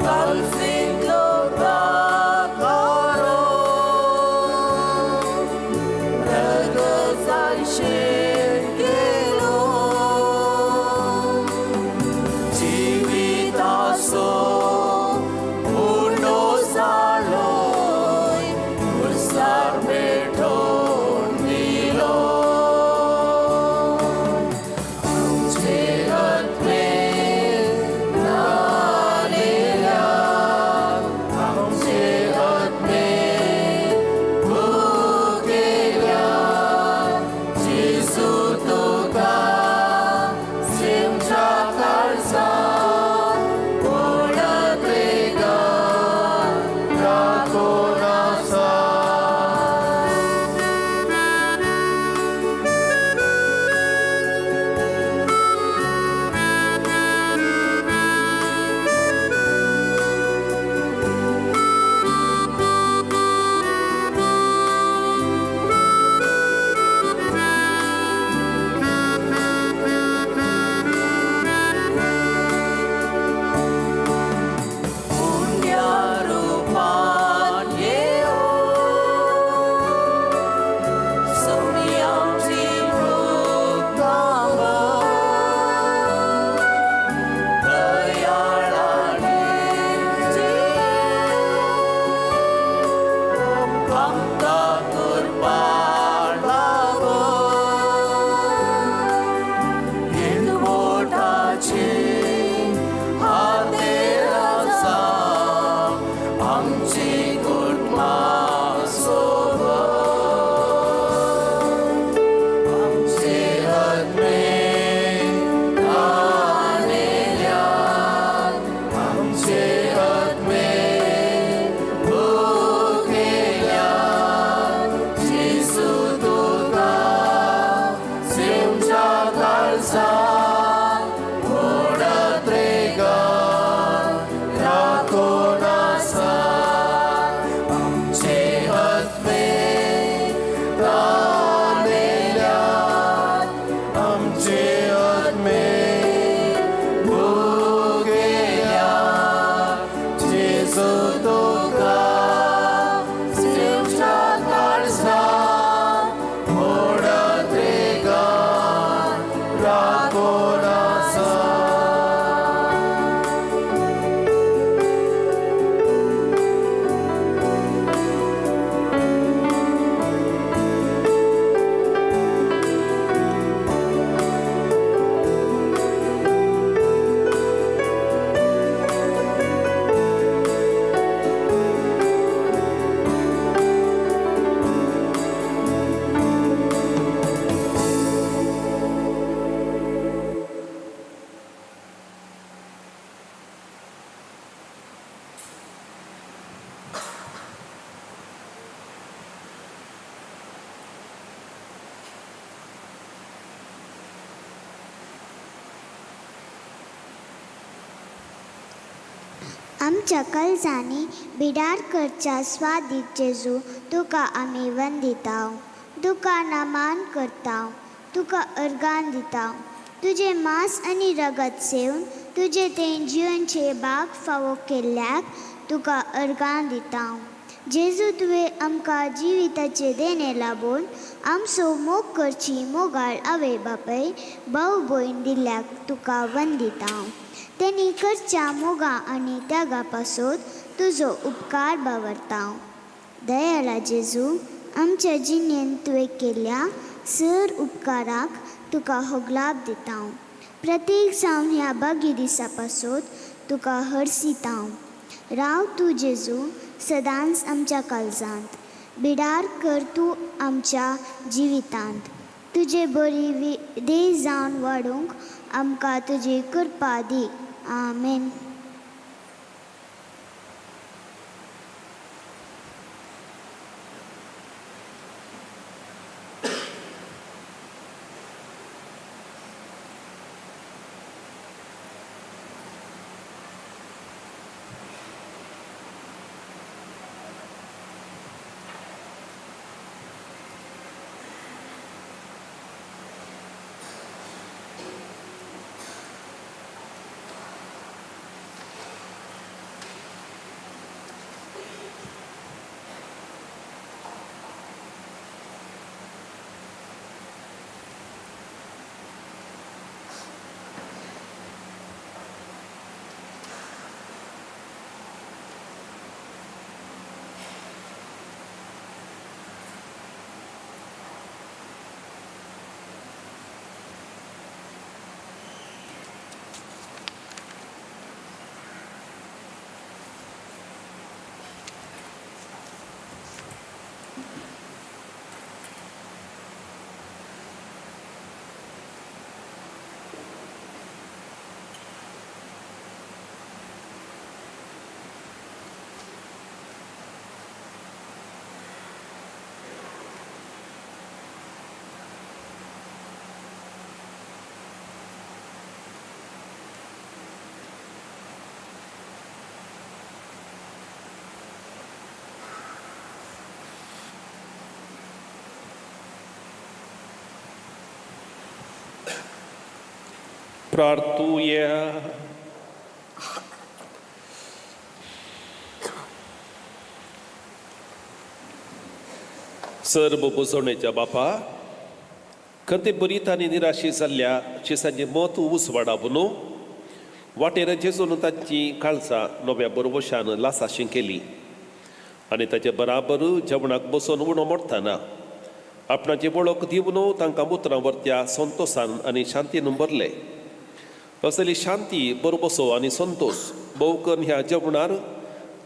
कालसींतलो काकारो रगजायशें केलो जिविताचो उंडो जालोय खुर्सार पेटोवन दिलो. आमचे आत्मे ताणेल्या आमचे आत्मे भुकेल्या जेजू तुका सेवच्या काळजांत व्हडा त्रेगान राखून आसा. पुण्यरूपान येवो सुमी आमची भूक दयाळाने आमकां कृपा लाभो. हिंदवोटाची हातेर आसा आमची कुटुंबा सोबत आमचे आत्मे ताणेल्या आमचे आत्मे आमच्या कलजांनी बिडार करच्या स्वादीक जेजू तुका आमी वंदिता, तुका नमान करता, तुका अर्गान दिता. तुजें मांस आनी रगत सेवन तुजें तें जिवनचे बाग फावो केल्ल्याक तुका अर्गां दिता. जेजू, तुवें आमकां जिविताचें देणें लाबून आमचो मोग करची मोगाळ आवय बापाय भाव भयण दिल्ल्याक तुका वंदिता. तेणी करच्या मोगा आनी त्यागा पासत तुजो उपकार बावरता. दयाळा जेजू, आमच्या जिणेंत तुवें केल्ल्या सर उपकाराक तुका होगलाब दिता. प्रत्येक जावन ह्या बागी दिसा पासत तुका हरसिता. राव तूं जेजू सदांच आमच्या काळजांत, बिडार कर तूं आमच्या जिवितांत. तुजे बरी देह जावन वाडूंक आमकां तुजी कृपा दी. आमेन. प्रार्थुया. सर्व बुजवणेच्या बापा, खंते बरीत आनी निराशी जाल्ल्या शिसांचे मत उसवाडावून न्हू वाटेर जेजून तांची काळजां नव्या बरवशान लासाशी केली आनी ताचे बराबर जेवणाक बसून उणो मोडटाना आपणाची वळख दिवन तांकां उतरां वरत्या संतोसान आनी शांतीन भरले. असली शांती, बरबसो आनी संतोश भोव करून ह्या जेवणार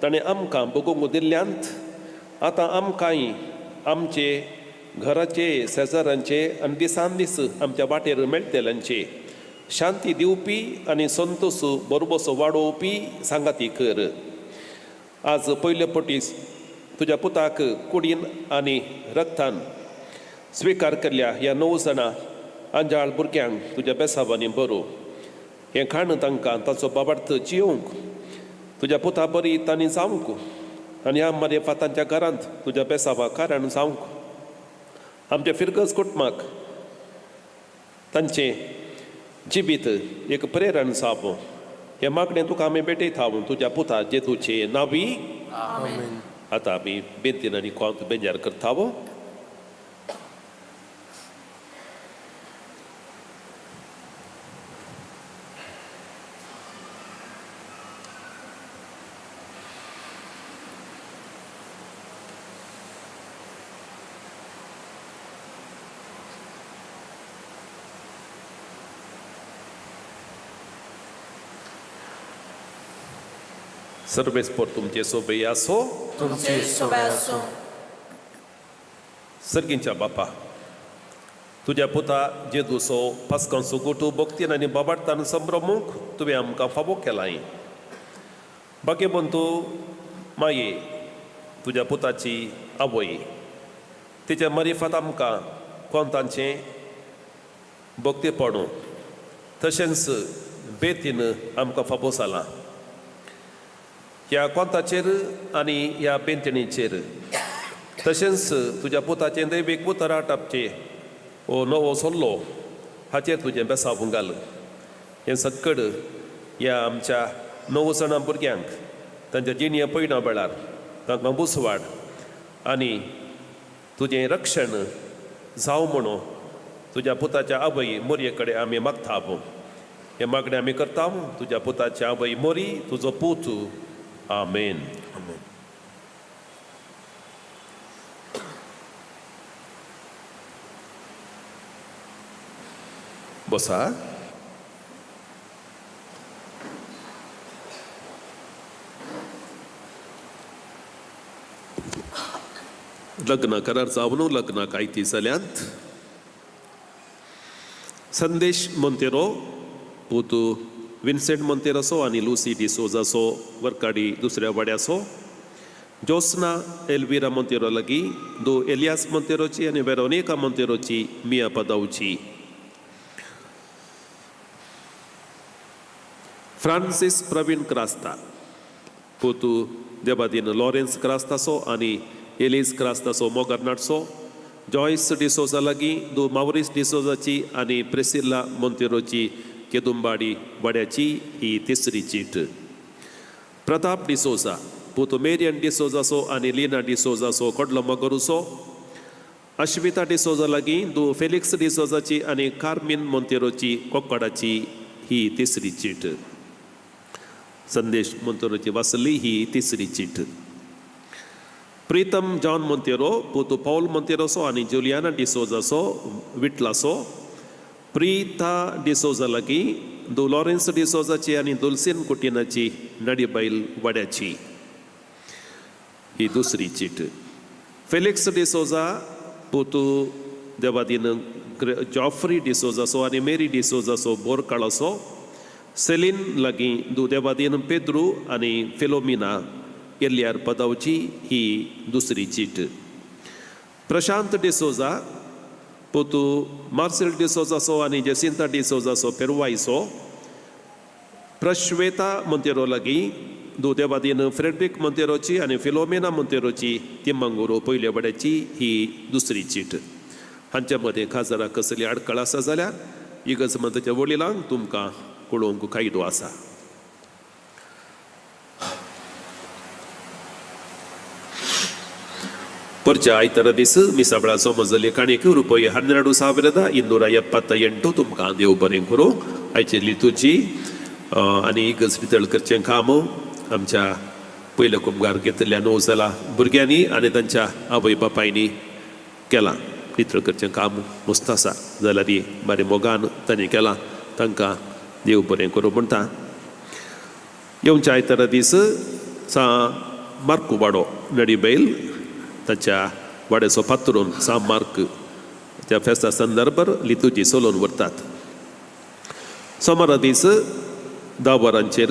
ताणें आमकां भोगोवंक दिल्ल्यांत आतां आमकांय आमचे घराचे, शेजारांचे आनी दिसान दीस आमच्या वाटेर मेळटल्यांचे शांती दिवपी आनी संतोश बरबसो वाडोवपी सांगाती कर. आज पयले पटीस तुज्या पुताक कुडीन आनी रक्तान स्विकार केल्ल्या ह्या 9 जाणां आंजाळ भुरग्यांक तुज्या बेसावांनी बरो हें खाण तांकां ताचो बाबार्थ जियोवंक तुज्या पुता बरी तांणी जावंक आनी ह्या मारेफा तांच्या घरांत तुज्या बेसावा कारण जावंक. आमच्या फिरगज कुटुंबाक तांचें जिवीत एक प्रेरण जावं हें मागणें तुका आमी भेटयता तुज्या पुता जेजूचे नांवी. आतां आमी बेंतीन आनी कोंत बेंजार करता. सर्वेस्पर तुमचे सोबे आसो. तुमचे सोबे आसूं. सर्गींच्या बापा, तुज्या पुता जेजूचो पास्कांचो गोटू भक्तीन आनी बाबाडतान संभ्रमूंक तुवें आमकां फावो केलाय. बागेबंतू माये तुज्या पुताची आवय तिच्या मारिफात आमकां कोंतांचें भक्तीपणू तशेंच बेतीन आमकां फावो जालां. ह्या कोंताचेर आनी ह्या बेंतणीचेर तशेंच तुज्या पुताचें दैवीक उतराट आपचें हो नवो सल्लो हाचेर तुजें बेसावूंक घाल. हें सक्कड ह्या आमच्या णव जाणां भुरग्यांक तांच्या जिणये पयणा वेळार तांकां बुसवाड आनी तुजें रक्षण जावं म्हणून तुज्या पुताच्या आवय मोरये कडेन आमी मागता. हें मागणें आमी करता तुज्या पुताच्या आवय मोरी तुजो पूत. आमेन. बसा. लग्न करार जावन लग्नाक आयती जाल्यांत. संदेश मोंतेरो पूत विन्सेंट मोंतेराचो आनी लुसी डिसोजाचो वर्काडी दुसऱ्या वाड्याचो, जोस्ना एल्विरा मोंतेरो लागीं दो एलियास मोंतेरोची आनी वेरोनिका मोंतेरोची मिया पदावची. फ्रांसीस प्रवीण क्रास्ता पुतू देबादीन लॉरेन्स क्रास्ताचो आनी एलीज क्रास्ताचो मोगरनाटचो, जॉयस डिसोजा लागीं दो मावरीस डिसोजाची आनी प्रेसिल्ला मोंतेरोची केदुंबाडी वाड्याची ही तिसरी चीट. प्रताप डिसोजा पुतू मेरियन डिसोजाचो आनी लिना डिसोजाचो कडलो मगरुचो, अश्विता डिसोजा लागीं दो फेलिक्स डिसोजाची आनी कार्मीन मोंतेरोची कोक्कडाची ही तिसरी चीट. संदेश मोंतेरोची वाचली ही तिसरी चीट. प्रीतम जॉन मोंतेरो पुतू पावल मोंतेरोसो आनी जुलियाना डिसोजाचो विटलासो, प्रीता डिसोजा लागीं दो लॉरेन्स डिसोजाची आनी दुलसीन कुटिनाची नडीबैल वाड्याची ही दुसरी चीट. फेलिक्स डिसोजा पुतू देवादीन जॉफ्री डिसोजाचो आनी मेरी डिसोजाचो बोरकाळाचो, सेलीन लागीं दु देवादीन पेद्रू आनी फिलोमिना एल्ल्यार पदावची ही दुसरी चीट. प्रशांत डिसोजा पुतू मार्सेल डिसोजाचो आनी जेसिंता डिसोजाचो पेरवायचो, प्रश्वेता मोंतेरो लागीं दु देवादीन फ्रेड्रीक मोंतेरोची आनी फिलोमिना मोंतेरोची तिम्मंगुरू पयल्या वाड्याची ही दुसरी चीट. हांच्या मदें खाजराक कसली आडखळ आसा जाल्यार इगर्ज मताच्या वडिलांक तुमकां कळोवंक कायदो आसा. परच्या आयतारा दीस मिसाबळा समजले काणयेक रुपये 12,278 तुमकां देव बरें करूं. आयची लितूची आनी इगर्ज नितळ करचें काम आमच्या पयल्या कुमगार घेतिल्ल्या 9 जालां भुरग्यांनी आनी तांच्या आवय बापायनी केलां. नितळ करचें काम मस्त आसा जाल्यार बरें मोगान तांणी केलां, तांकां देव बरें करूं म्हणटा. येवच्या आयतारा दीस सा मार्कू वाडो नडीबैल ताच्या वाड्याचो पात्रून सा मार्क त्या फेस्ता संदर्भार लितूजी चलोवन व्हरतात. सोमारा दीस 10 वरांचेर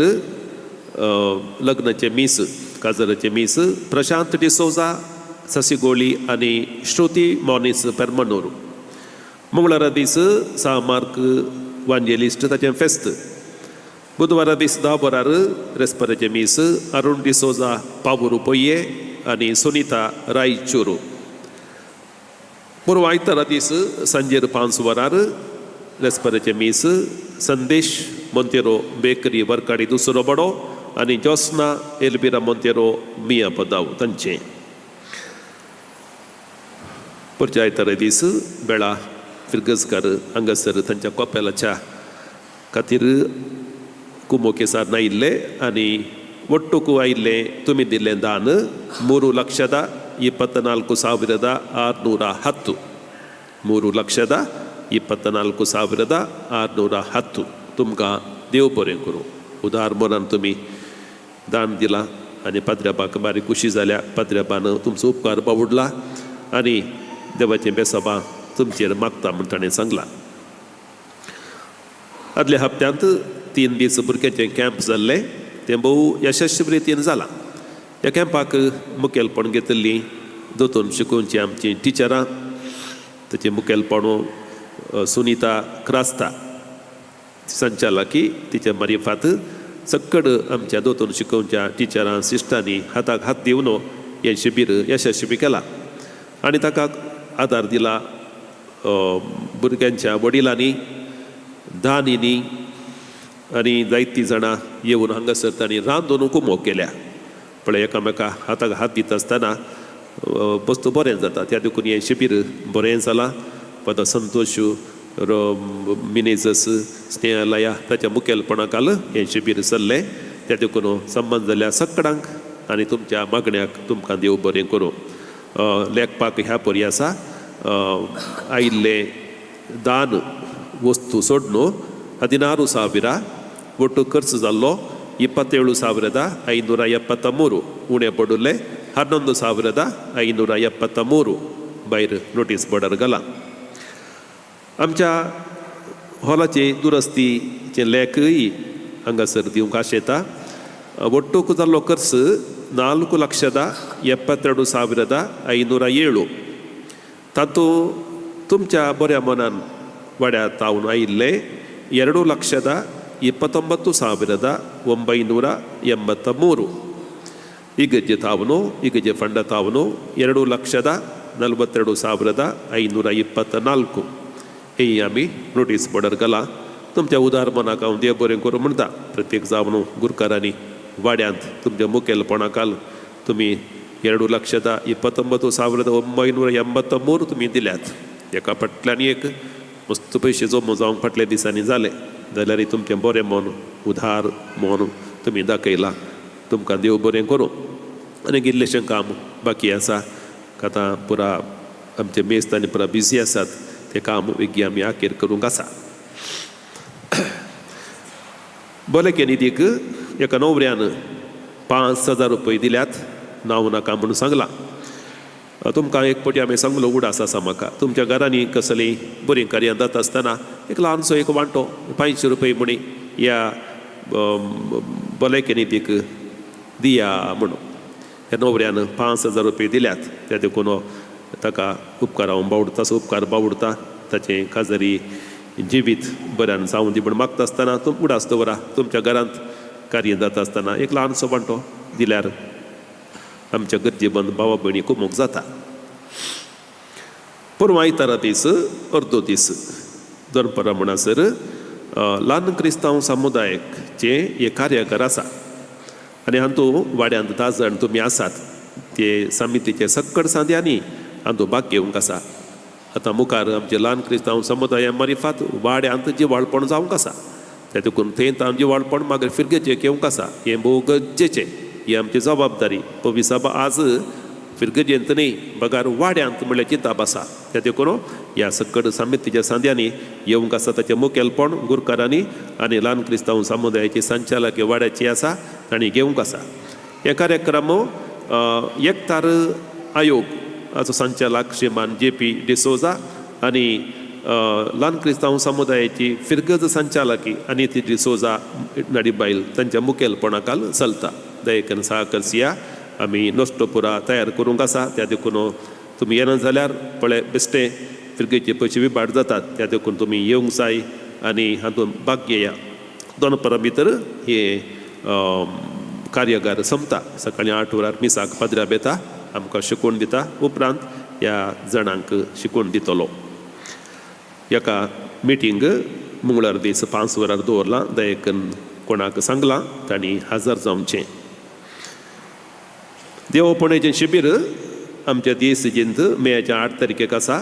लग्नाचें मीस, काजराचें मीस प्रशांत डिसोजा ससिगोळी आनी श्रुती मॉनीस पेरमनूर. मंगळारा दीस सा मार्क वांजेलिस्ट ताचें फेस्त. बुधवारा दीस 10 वरार रेस्पराचें मीस अरुण डिसोजा पावुरू पोये आनी सुनीता रायचूर. पुर्व आयतारा दीस सांजेर 5 वरार रेस्पराचें मीस संदेश मोंतेरो बेकरी वर्काडी दुसरो बडो आनी जोस्ना एल्बिरा मोंतेरो मिया पदाव तांचें. परच्या आयतारा दीस बेळा फिरगजकार हांगासर तांच्या कोपेलाच्या खातीर कुमोकेसार नायिल्ले आनी ಒಟ್ಟುಕು ಆಯಿಲ್ಲೆ ತುಮಿ ದಿಲ್ಲೆ ದಾನ 3,24,610 3,24,610 तुमकां देव बरें करूं. उदार मनान तुमी दान दिलां आनी पाद्र्याबाक बारी खुशी जाल्या. पाद्र्याबान तुमचो उपकार बावुडला आनी देवाचें बेसाबां तुमचेर मागता म्हूण ताणें सांगलां. आदल्या हप्त्यांत 3 दीस भुरग्यांचें कॅम्प जाल्लें, तें भोव यशस्वी रितीन जालां. ह्या कॅम्पाक मुखेलपण घेतिल्लीं दोतोन शिकोवची आमचीं टिचरां, ताचें मुखेलपण सुनीता क्रास्ता संचालकी, तिच्या मारिफात सक्कड आमच्या दोतोन शिकोवच्या टिचरां सिस्टांनी हाताक हात दिवन हें शिबीर यशस्वी केलां आनी ताका आदार दिला भुरग्यांच्या वडिलांनी, दानींनी आनी जायतीं जाणां येवन हांगासर तांणी रांदून कुमोक केल्या. पळय एकामेका हाताक हात दिता आसतना वस्तू बरें जाता. त्या देखून हें शिबीर बरें जालां. फादर संतोश मिनेजस स्नेहालया ताच्या मुखेलपणा खाल हें शिबीर चल्लें. त्या देखून संबंद जाल्ल्या सकडांक आनी तुमच्या मागण्याक तुमकां देव बरें करूं. लेखपाक ह्या परी आसा. आयिल्लें दान वस्तू सोडून 16,000 ಒಟ್ಟು ಖರ್ಚು जाल्लो 27,573, उणें पडिल्लें 11,573 भायर नोटीस बोर्डार घालां. आमच्या हॉलाचे दुरस्तीचे लेखय हांगासर दिवंक आशेता. ಒಟ್ಟುಕು जाल्लो खर्च 4,72,507. तातूंत तुमच्या बऱ्या मनान वाड्या तावन आयिल्लें 2,29,983. ಇಗಜ್ಜೆ ತಾವನು ಇಗಜ್ಜೆ ಫಂಡ ತಾವನು 2,42,524 ही आमी नोटीस बोर्डार घाला. तुमच्या उदार मनाक हांव देव बरें करूं म्हणटा. प्रत्येक जावन गुरकारांनी वाड्यांत तुमच्या मुखेलपणा खाल तुमी 2,29,983 तुमी दिल्यात. एका फाटल्यान एक मस्त पयशे जमो जावंक फाटल्या दिसांनी जाले जाल्यार तुमचें बरें मन उदार मन तुमी दाखयलां. तुमकां देव बरें करूं. आनी इल्लेशें काम बाकी आसा. आतां पुरा आमचे मेस्त आनी पुरा बिजी आसात. तें काम वेगीं आमी आखेर करूंक आसा. भलायके निधीक एका नवऱ्यान 5,000 रुपये दिल्यात. नांव नाका म्हणून सांगलां. तुमकां एक पटी आमी सांगलो उडास आसा म्हाका. तुमच्या घरांनी कसलीं बरीं कार्यां जाता आसतना एक ल्हानसो एक वांटो 500 रुपये म्हणी ह्या भलायके निधीक दिया म्हणून ह्या नवऱ्यान 5,000 रुपये दिल्यात. त्या देखून ताका उपकार हांव बावडता, उपकार बावडता. ताचें काजारी जिवीत बऱ्यान जावं दी म्हण मागता आसतना तुम उडास दवरा. तुमच्या घरांत कार्य जाता आसतना एक ल्हानसो वांटो दिल्यार आमच्या गरजेबंद भावा भयणी कुमोक जाता. पूर्व आयतारा दीस अर्दो दीस दनपरां म्हणसर ल्हान क्रिस्तांव समुदायाचें एक कार्यागार आसा आनी हातूंत वाड्यांत 10 जाण तुमी आसात ते समितीचे सक्कड सांद्यांनी हातूंत भाग घेवंक आसा. आतां मुखार आमचे ल्हान क्रिस्तांव समुदाया मारिफात वाड्यांत जिवाळपण जावंक आसा. त्या देखून थंय तांचे जिवाळपण मागीर फिरगेचें घेवंक आसा. हें भोव गरजेचें, ही आमची जबाबदारी. पवी साबा आज फिरगजेंत न्ही बगार वाड्यांत म्हणल्यार चिंताप आसा. त्या देखून ह्या सक्कड समितीच्या सांद्यांनी येवंक आसा. ताचें मुखेलपण गुरकारांनी आनी ल्हान क्रिस्तांव समुदायाची संचालक वाड्याची आसा तांणी घेवंक आसा. हे कार्यक्रम एकतार आयोग हाचो संचालक श्रीमान जे पी डिसोजा आनी ल्हान क्रिस्तांव समुदायाची फिरगज संचालकी आनी ती डिसोजा नाडी बायल तांच्या मुखेलपणा खाल चलता. दयेकन साहकरसिया आमी नश्टोपुरा तयार करूंक आसा. त्या देखून तुमी येना जाल्यार पळय बेश्टे फिरगेचे पयशे विभाट जातात. त्या देखून तुमी येवंक जाय आनी हातूंत भाग घेया. दनपरां भितर हे कार्यागार सोंपता. सकाळीं 8 वरार मिसाक पाद्र्याब येता, आमकां शिकोवन दिता. उपरांत ह्या जाणांक शिकोवन दितलो. एका मिटींग मंगळार दीस 5 वरार दवरलां. दयेकन कोणाक सांगलां तांणी हजर जावचें. देवपणेचें शिबीर आमच्या दीस मेयाच्या 8 तारखेक आसा.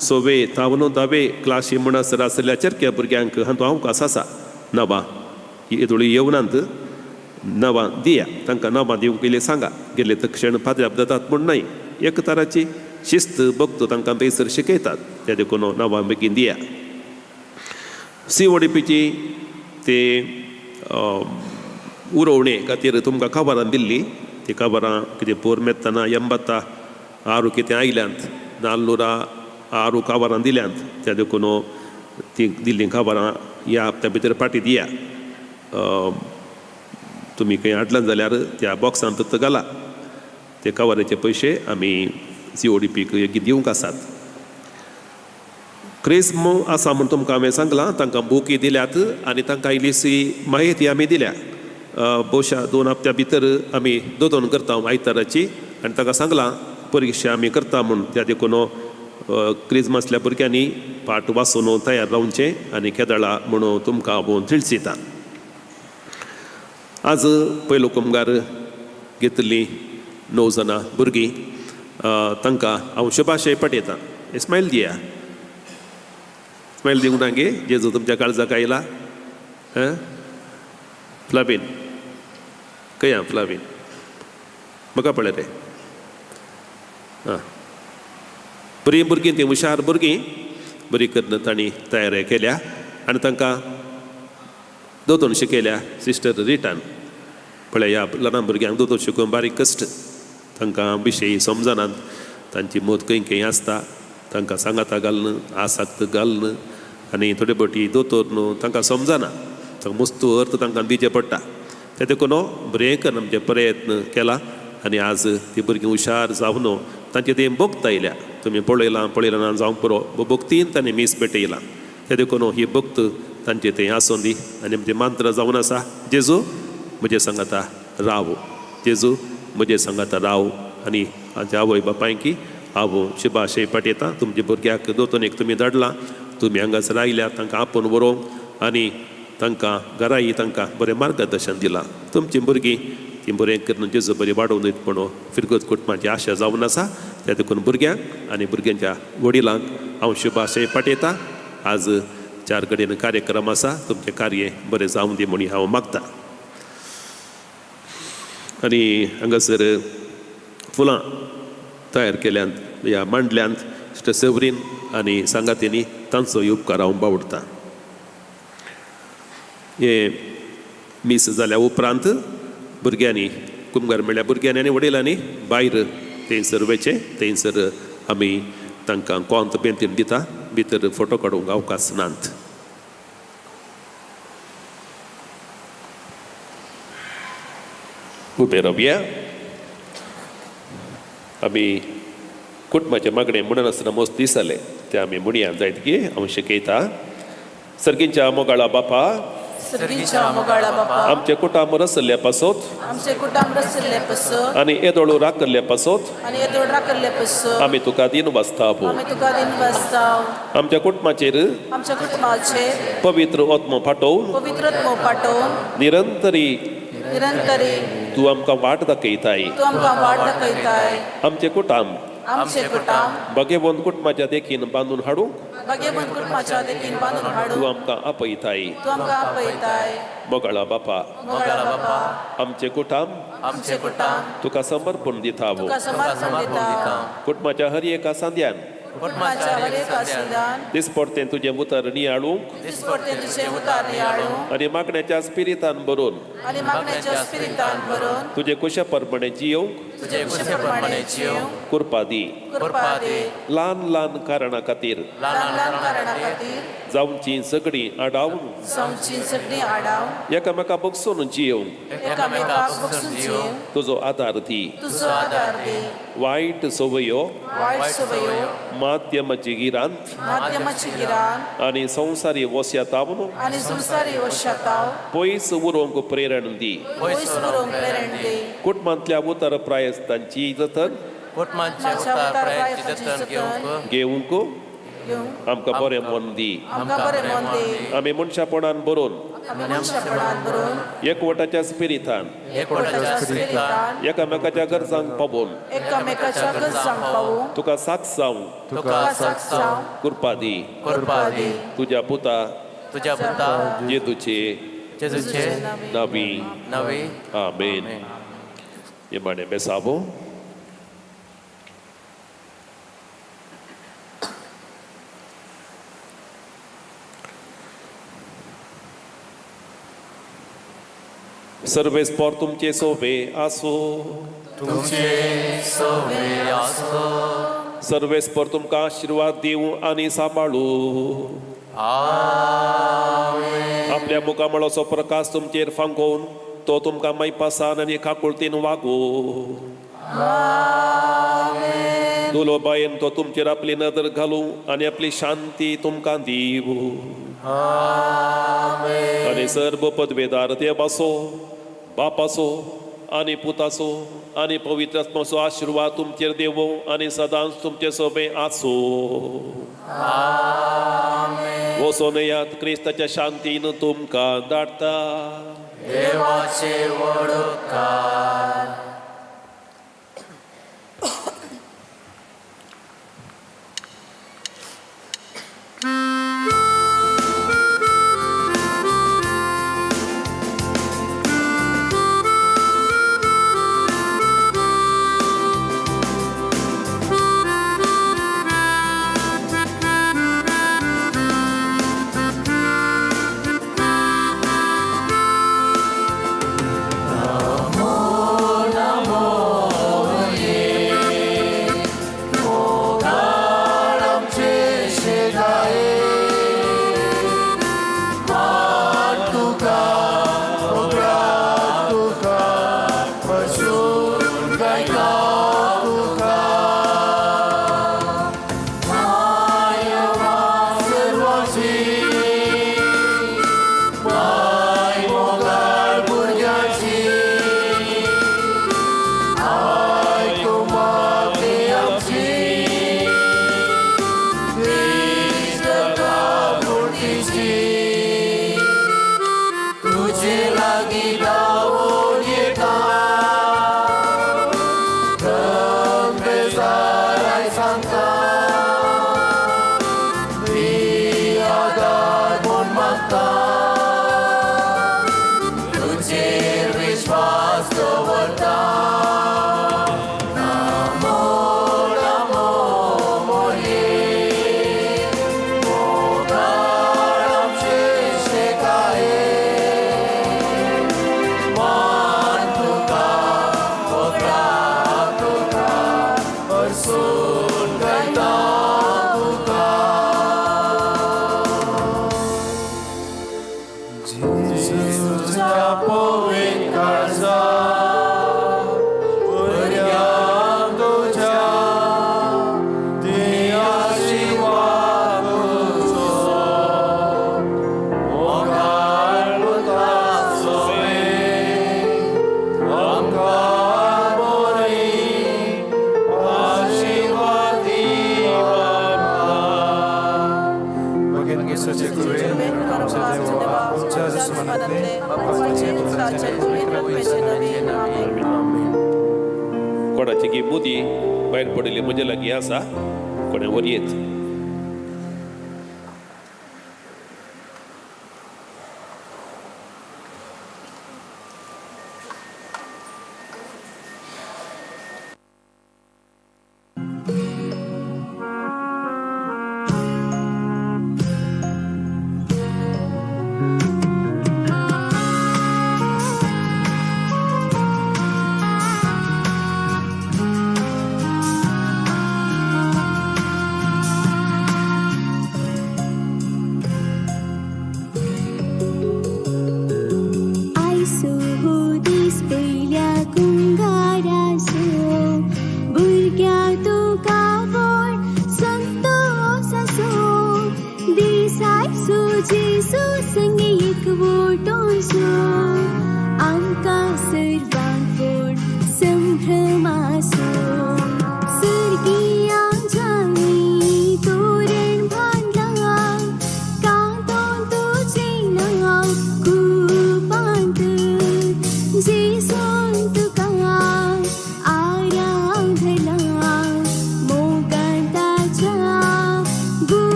6वे तावन 10वे क्लासी म्हणसर आसल्या चरक्या भुरग्यांक हातूंत अवकाश आसा. नांवां येदोळी येवनात नांवां दिया. तांकां नांवां दिवंक इल्लें सांगा. गेल्ले तक्षण पाद्र्याब जातात म्हूण न्हय, एक तराची शिस्त भक्त तांकां थंयसर शिकयतात. त्या देखून नांवां बेगीन दिया. सी ओ डी पीची ते उरोवणे खातीर तुमकां खबरां दिल्ली. ती खबरां कितें पोर मेत्तना 86 कितें आयल्यांत, 406 खबरां दिल्यांत. त्या देखून ती दिल्ली खबरां ह्या हप्त्या भितर फाटीं दिया. तुमी खंय हाडलां जाल्यार त्या बॉक्सांत घाला. ते कवराचे पयशे आमी सी ओ डी पीक दिवंक आसात. क्रिस्म आसा म्हूण तुमकां हांवें सांगलां. तांकां बुकी दिल्यात आनी तांकां इल्लीशी म्हायती आमी दिल्या. बहुशा 2 हप्त्या भितर आमी दोन करता आयताराची आनी ताका सांगलां परिक्षा आमी करता म्हूण. त्या देखून क्रिजमासल्या भुरग्यांनी पाठ वाचून तयार रावचें आनी केदळा म्हणून तुमकां हांव तिळसिता. आज पयलो कुमगार घेतिल्लीं 9 जाणां भुरगीं तांकां हांव शुभाशय पटयतां. स्मायल दिया, स्मायल दिवंक ना गे जेजू तुमच्या काळजाक आयला. फ्लावीन खंय फ्लावीन म्हाका पळय रे. आं बरीं भुरगीं तीं हुशार भुरगीं बरी करून तांणी तयारी केल्या आनी तांकां दोतोन शिकयल्या सिस्टर रिटान. पळय ह्या ल्हान भुरग्यांक दोतोर शिकोवंक बारीक कश्ट, तांकां विशय समजनात, तांची मत खंय खंय आसता, तांकां सांगाता घालून आसाक्त घालून आनी थोडे फावटी दोतोर न्हू तांकां समजना, तांकां मस्तू अर्थ तांकां दिवचें पडटा. ते देखून बरें करून आमचे प्रयत्न केला आनी आज ती भुरगीं हुशार जावन तांचे तें भक्त आयल्या. तुमी पळयलां पळयलां ना जावंक पुरो, भक्तीन तांणी मीस भेटयलां. ते देखून ही भक्त तांचे थंय आसूं दी आनी आमचें मंत्र जावन आसा, जेजू म्हजे सांगाता राव, जेजू म्हजे सांगाता राव. आनी आमच्या आवय बापायकी हांव शुभाशय पाठयता. तुमच्या भुरग्याक दोतोनीक तुमी धाडलां, तुमी हांगासर आयल्या तांकां आपोवन व्हरूंक आनी तांकां घराय तांकां बरें मार्गदर्शन दिलां. तुमचीं भुरगीं तीं बरें करून जेजू बरी वाडोवन दित म्हणून फिरगत कुटुंबाची आशा जावन आसा. त्या देखून भुरग्यांक आनी भुरग्यांच्या वडिलांक हांव शुभाशय पाठयता. आज 4 कडेन कार्यक्रम आसा, तुमचें कार्य बरें जावं दी म्हूण हांव मागता. आनी हांगासर फुलां तयार केल्यांत ह्या मांडल्यांत सिस्टर सेवरीन आनी सांगातींनी तांचो उपकार हांव बावडटा. हे मीस जाल्या उपरांत भुरग्यांनी कुमगार मेळ्ळ्या भुरग्यांनी आनी वडिलांनी भायर थंयसर वयचें, थंयसर आमी तांकां कोंत बेंतीन दिता, भितर फोटो काडूंक अवकाश नात. उबे रावया. आमी कुटुंबाचे मागणें म्हणून आसतना मस्त दिसले ते आमी म्हणया जायत की हांव शिकयता. सर्गींच्या मोगाळा बापा, सर्गीच्या मोगाळा बापा, आमचे कुटाम रसल्ल्या पासत, आमचे कुटाम रसल्ले पासत आनी येदोळू राखल्ल्या पासत, आनी येदोळ राखल्ले पासत आमी तुका दिन वाचता. आमी तुका दिन वाचता. आमच्या कुटुंबाचेर आमच्या कुटुंबाचेर पवित्र आत्मो पाठोवन, पवित्र आत्मो पाठोवन निरंतरी निरंतरी तूं आमकां वाट दाखयताय. तूं आमकां वाट दाखयताय. आमचे कुटाम आमचे कुटाम भगेवन कुटुंबाच्या देखीन बांदून हाडूंक भगेवन कुटुंबाच्या देखीन बांदून तूं हाडूंक आमकां आपयताय. तूं आमकां आपयताय. मोगाळा बापा, मोगाळा बापा, आमचे कुटाम आमचे कुटाम तुका समर्पण दिता. तुका समर्पण दिता. कुटुंबाच्या हर एका सांद्यान कुटुंबाच्या हर एका सांद्यान दिसपडतें तुजें उतर नियाळूंक दिसपडतें तुजें उतर नियाळूंक आनी मागण्याच्या स्पिरितान भरून आनी मागण्याच्या स्पिरितान भरून तुजे कुशा प्रमाणे जियोवंक तुजे कुशे प्रमाणे जियोवंक कृपा दी. कृपा दी. ल्हान ल्हान कारणां खातीर ल्हान ल्हान कारणां खातीर जावची सगळीं आडावन जावची सगळीं आडावन एकामेका बगसून जियोवंक एकामेकाक बगसून जियोवंक तुजो आदार दी. तुजो आदार दी. वायट संवयो वायट संवयो माध्यमाची गिरांत माध्यमाची गिराण आनी संवसारी वस्यातावन आनी संवसारी वशाताव पयस उरोवंक प्रेरण दी. पयस उरोवंक प्रेरण दी. कुटुंबांतल्या उतर प्रायस्तांची जतन कुटुंबांच्या उतर प्रायश्चित जतन घेवंक घेवंक घेवंक आमकां बरें मन दी. आमकां बरें मन दी. आमी मनशापणान बरोवन आमी मनशापणान बरोवन एकवटाच्या स्पिरितान एकवटाच्या स्पिरितान एकामेकाच्या गरजांक पावोवन एकामेकाच्या गरजांक पावोवन तुका साक्ष जावंक तुका साक्ष जावंक कृपा दी. कृपा दी. तुज्या पुता तुज्या पुता जेजूचे जेजूचे नावी नवी. आमेन. निमाणें बेसाबो. सर्वेस्पोर तुमचे सोबे आसो. तुमचे सोबे आसो. सर्वेस्पोर तुमकां आशिर्वाद दिवं आनी सांबाळू. आमेन. आपल्या मुखामळाचो प्रकाश तुमचेर फांकोवन तो तुमकां मायपासान आनी काकुळतीन वागो. दुलोबायेन तो तुमचेर आपली नदर घालूं आनी आपली शांती तुमकां दिवं. आनी सर्व पदवेदार देव आसो, बापाचो आनी पुताचो आनी पवित्र आत्माचो आशिर्वाद तुमचेर देवो आनी सदांच तुमचे सोबे आसूं. वचोन येयात, क्रिस्ताच्या शांतीन तुमकां धाडटा. देवाचे व्हड उपकार. कोणाची गी मुदी भायर पडिल्ली म्हजे लागीं आसा, कोणें व्हरयेत.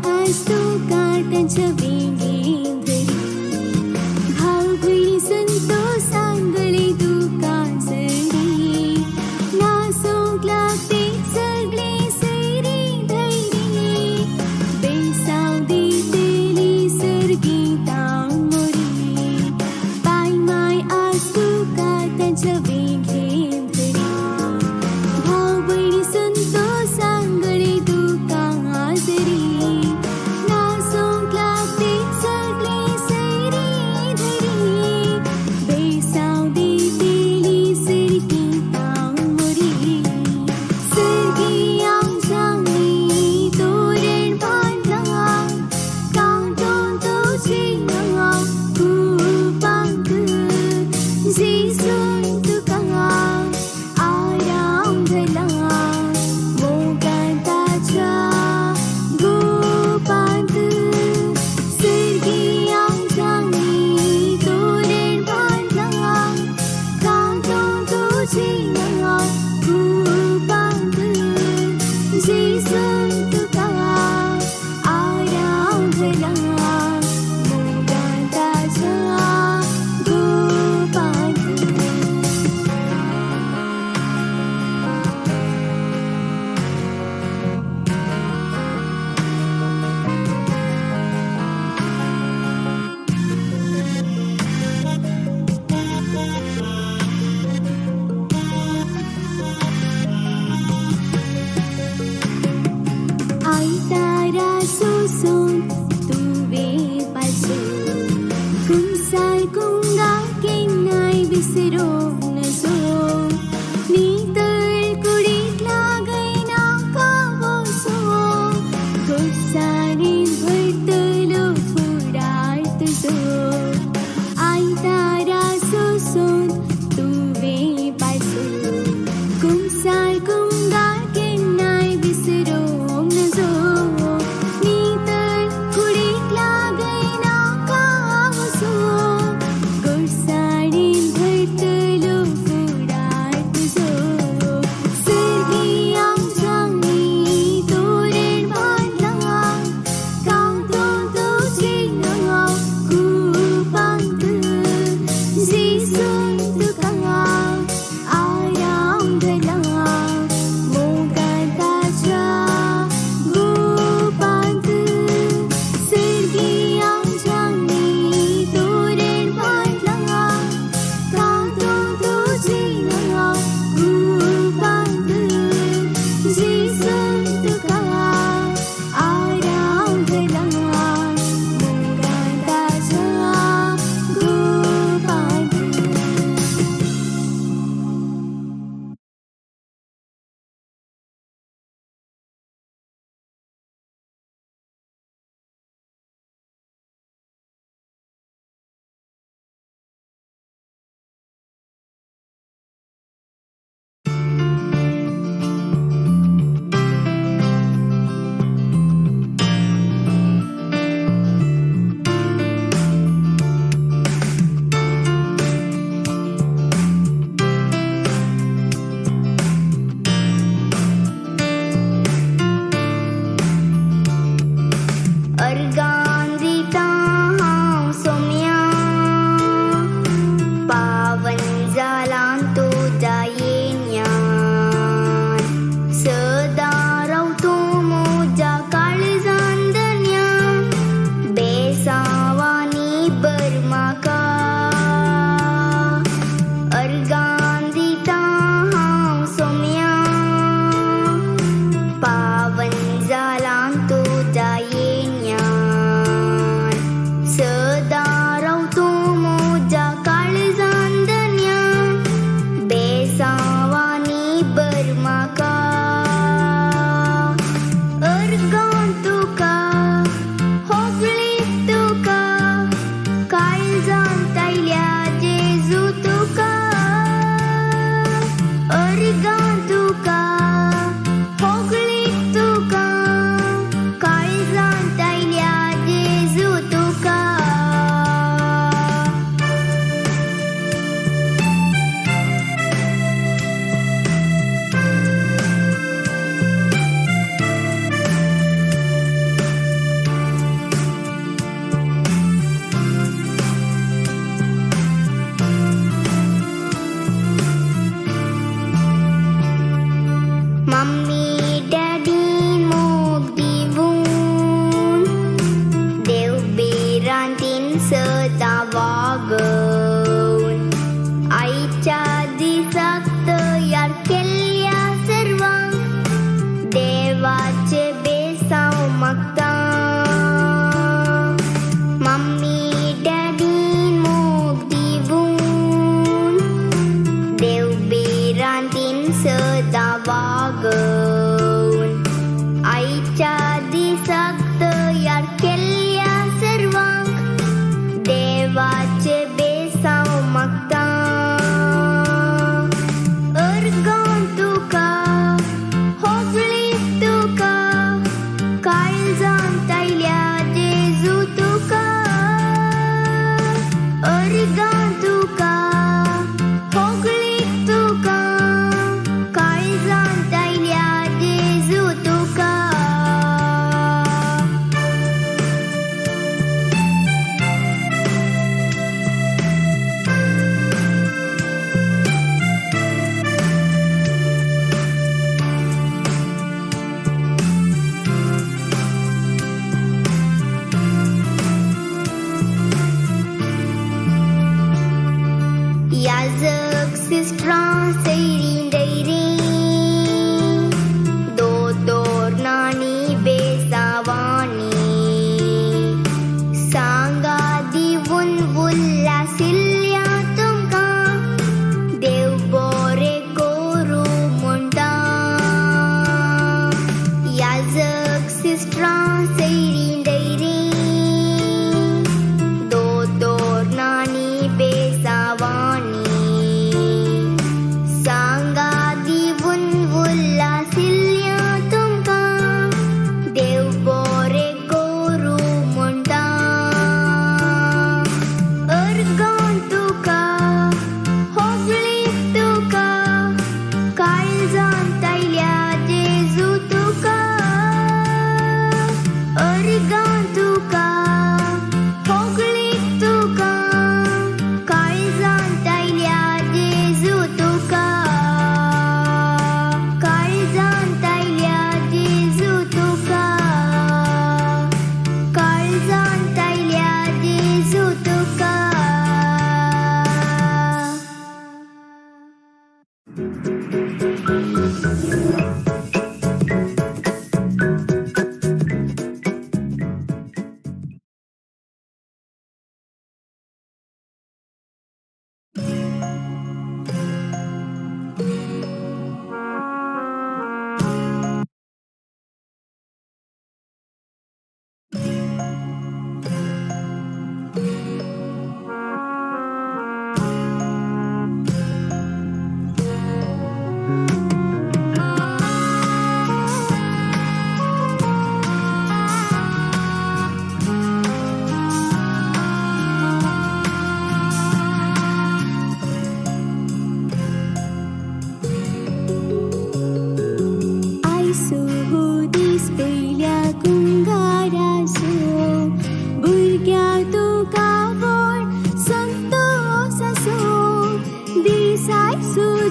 आज तुका तांच्या वेंगेन धरी.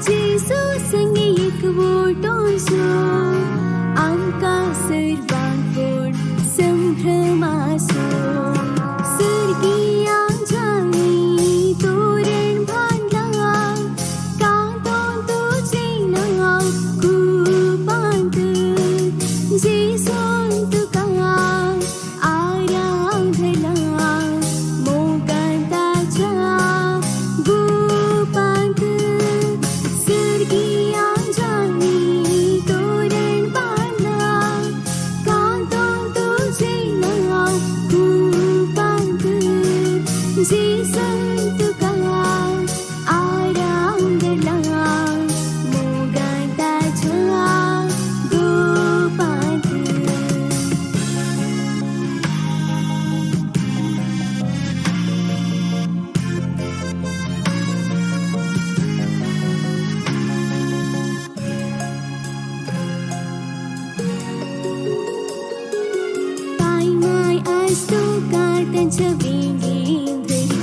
जेजू संगी एकवटोंचो आमकां सर्वांक व्हड संभ्रमासो. सर्गिया जाली तोरण बांदला कांतो तुजें नांव कुपांत जेजून तुका आराधला मोगान ताच्या गुपांत. सर्गिया जाली तोरण बांदला कांतो तुजें नांव कुपांत जेजून तुका आराधला मोगान ताच्या गुपांत. पाय माय आज तुका तांच्या वेंगेन धरी.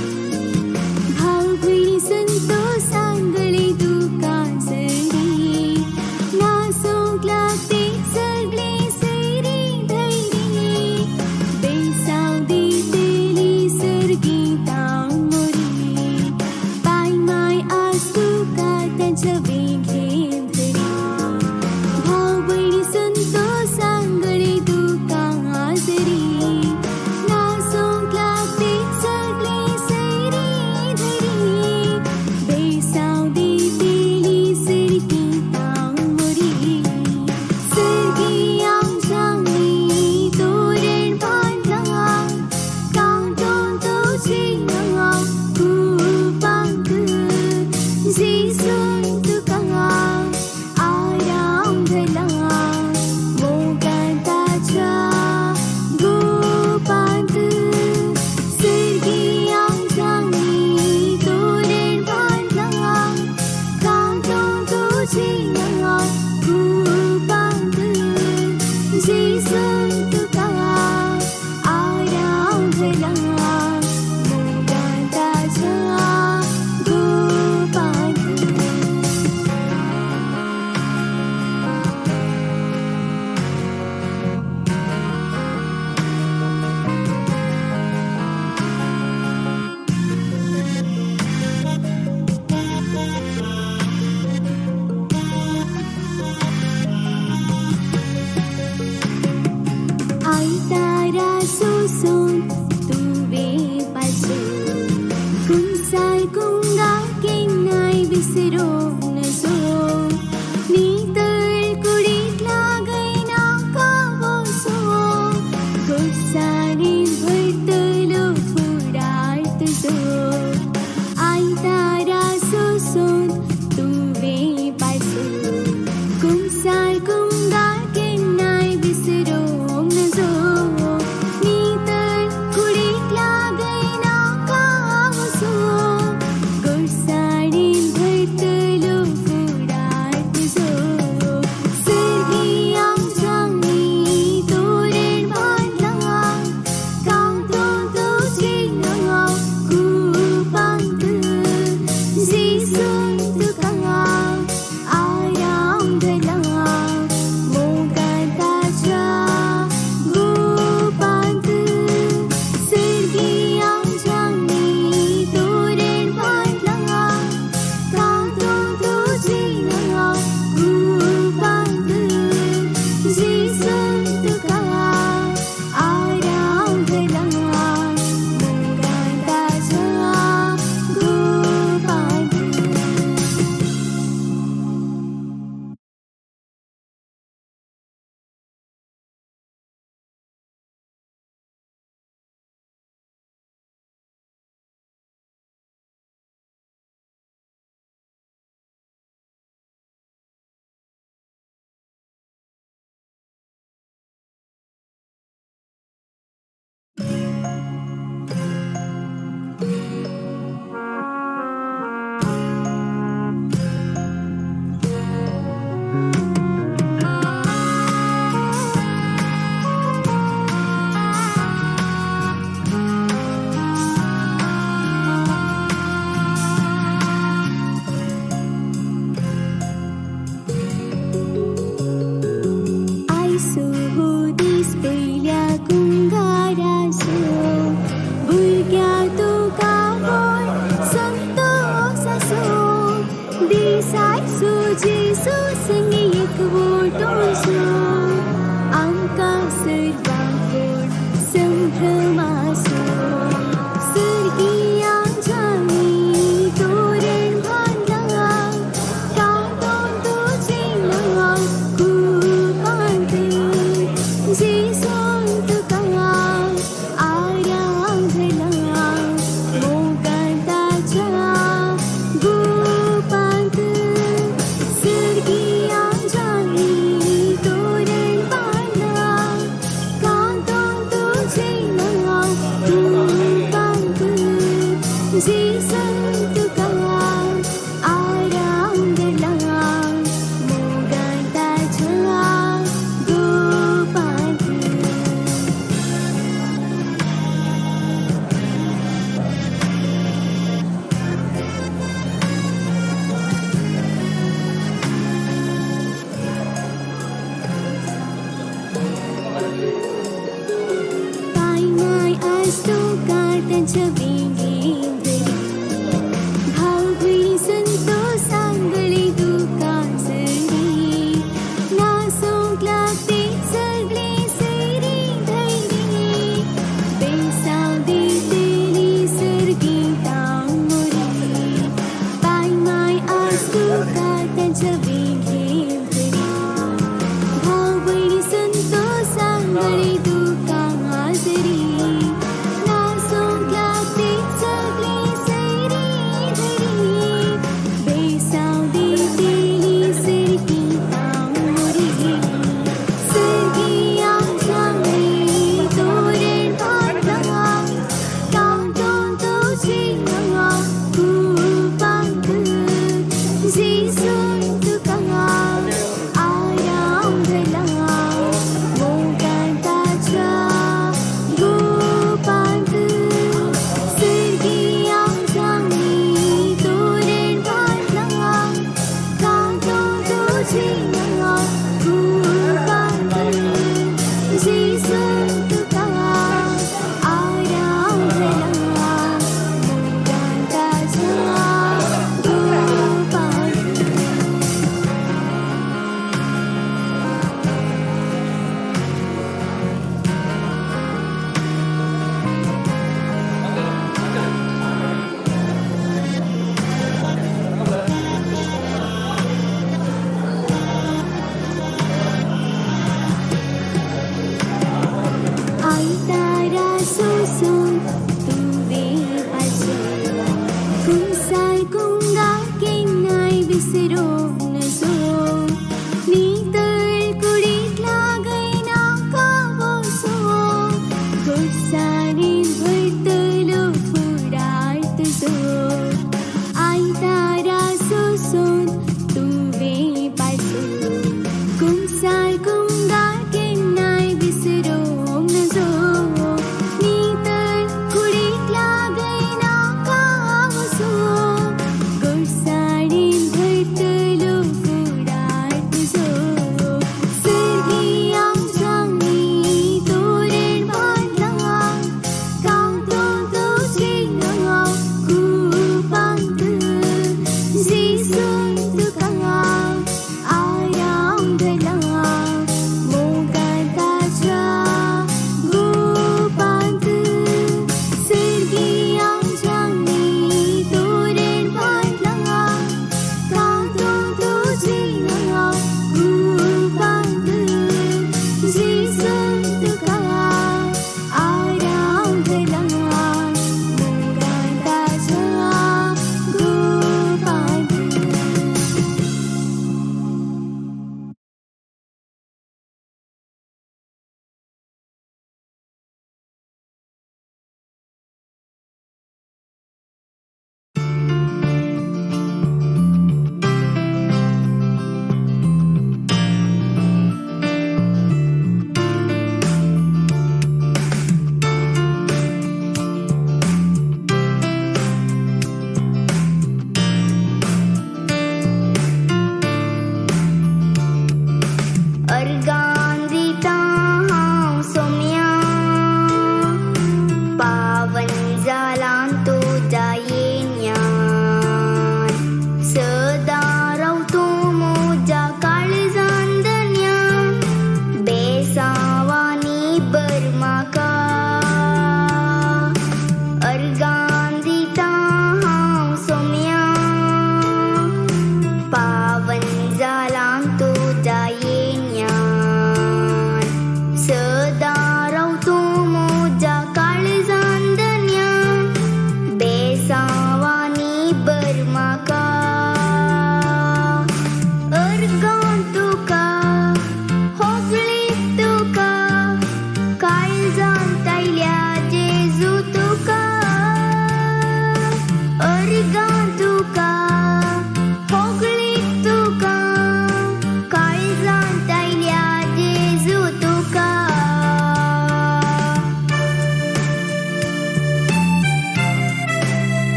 जेजून तुका आराम दिला मोगान ताच्या गोपांत. पाय माय आज तुका तांच्या वेंगेंत धरी भाव भयणी संतोष सांगळे तुका जरी नासूंक लागते सगळे सैरी धैरी बेसाव दितेली सर्गीता मोरी पाय माय आज तुका तांच्या वेंगेंत धरी भाव भयणी संतोष सांगळे तुका जरी नासूंक लागते.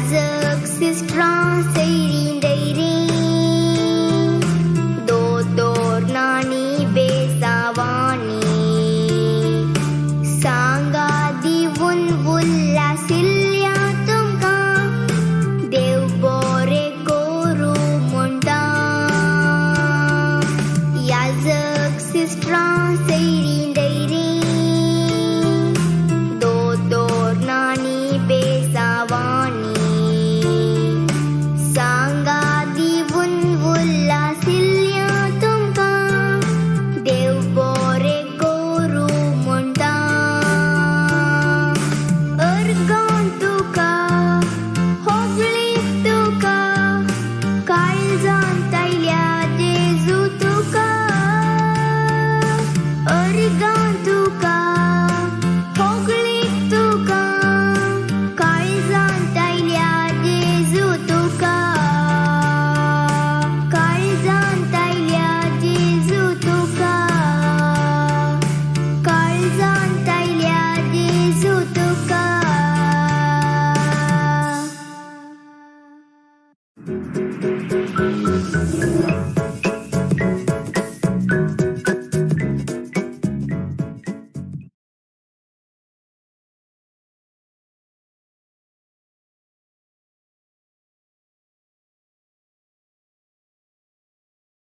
याजक सिस्टरां सैरीं दैरीं दोतोर नानी बेसावानी सांगा दिवन उल्लासिल्ल्या तुमकां देव बरें करूं म्हणटा. याजक सिस्टरां सैरीं दैरीं दोतोर नानी बेसावानी सांगा दिवन उल्लासिल्ल्या तुमकां देव बरें करूं म्हणटा. अर्गां तुका होगळीक तुका काळजांत आयल्या जेजू तुका. अर्गां तुका होगळीक तुका काळजांत आयल्या जेजू तुका. काळजांत आयल्या जेजू तुका. काळजांत आयल्या जेजू तुका.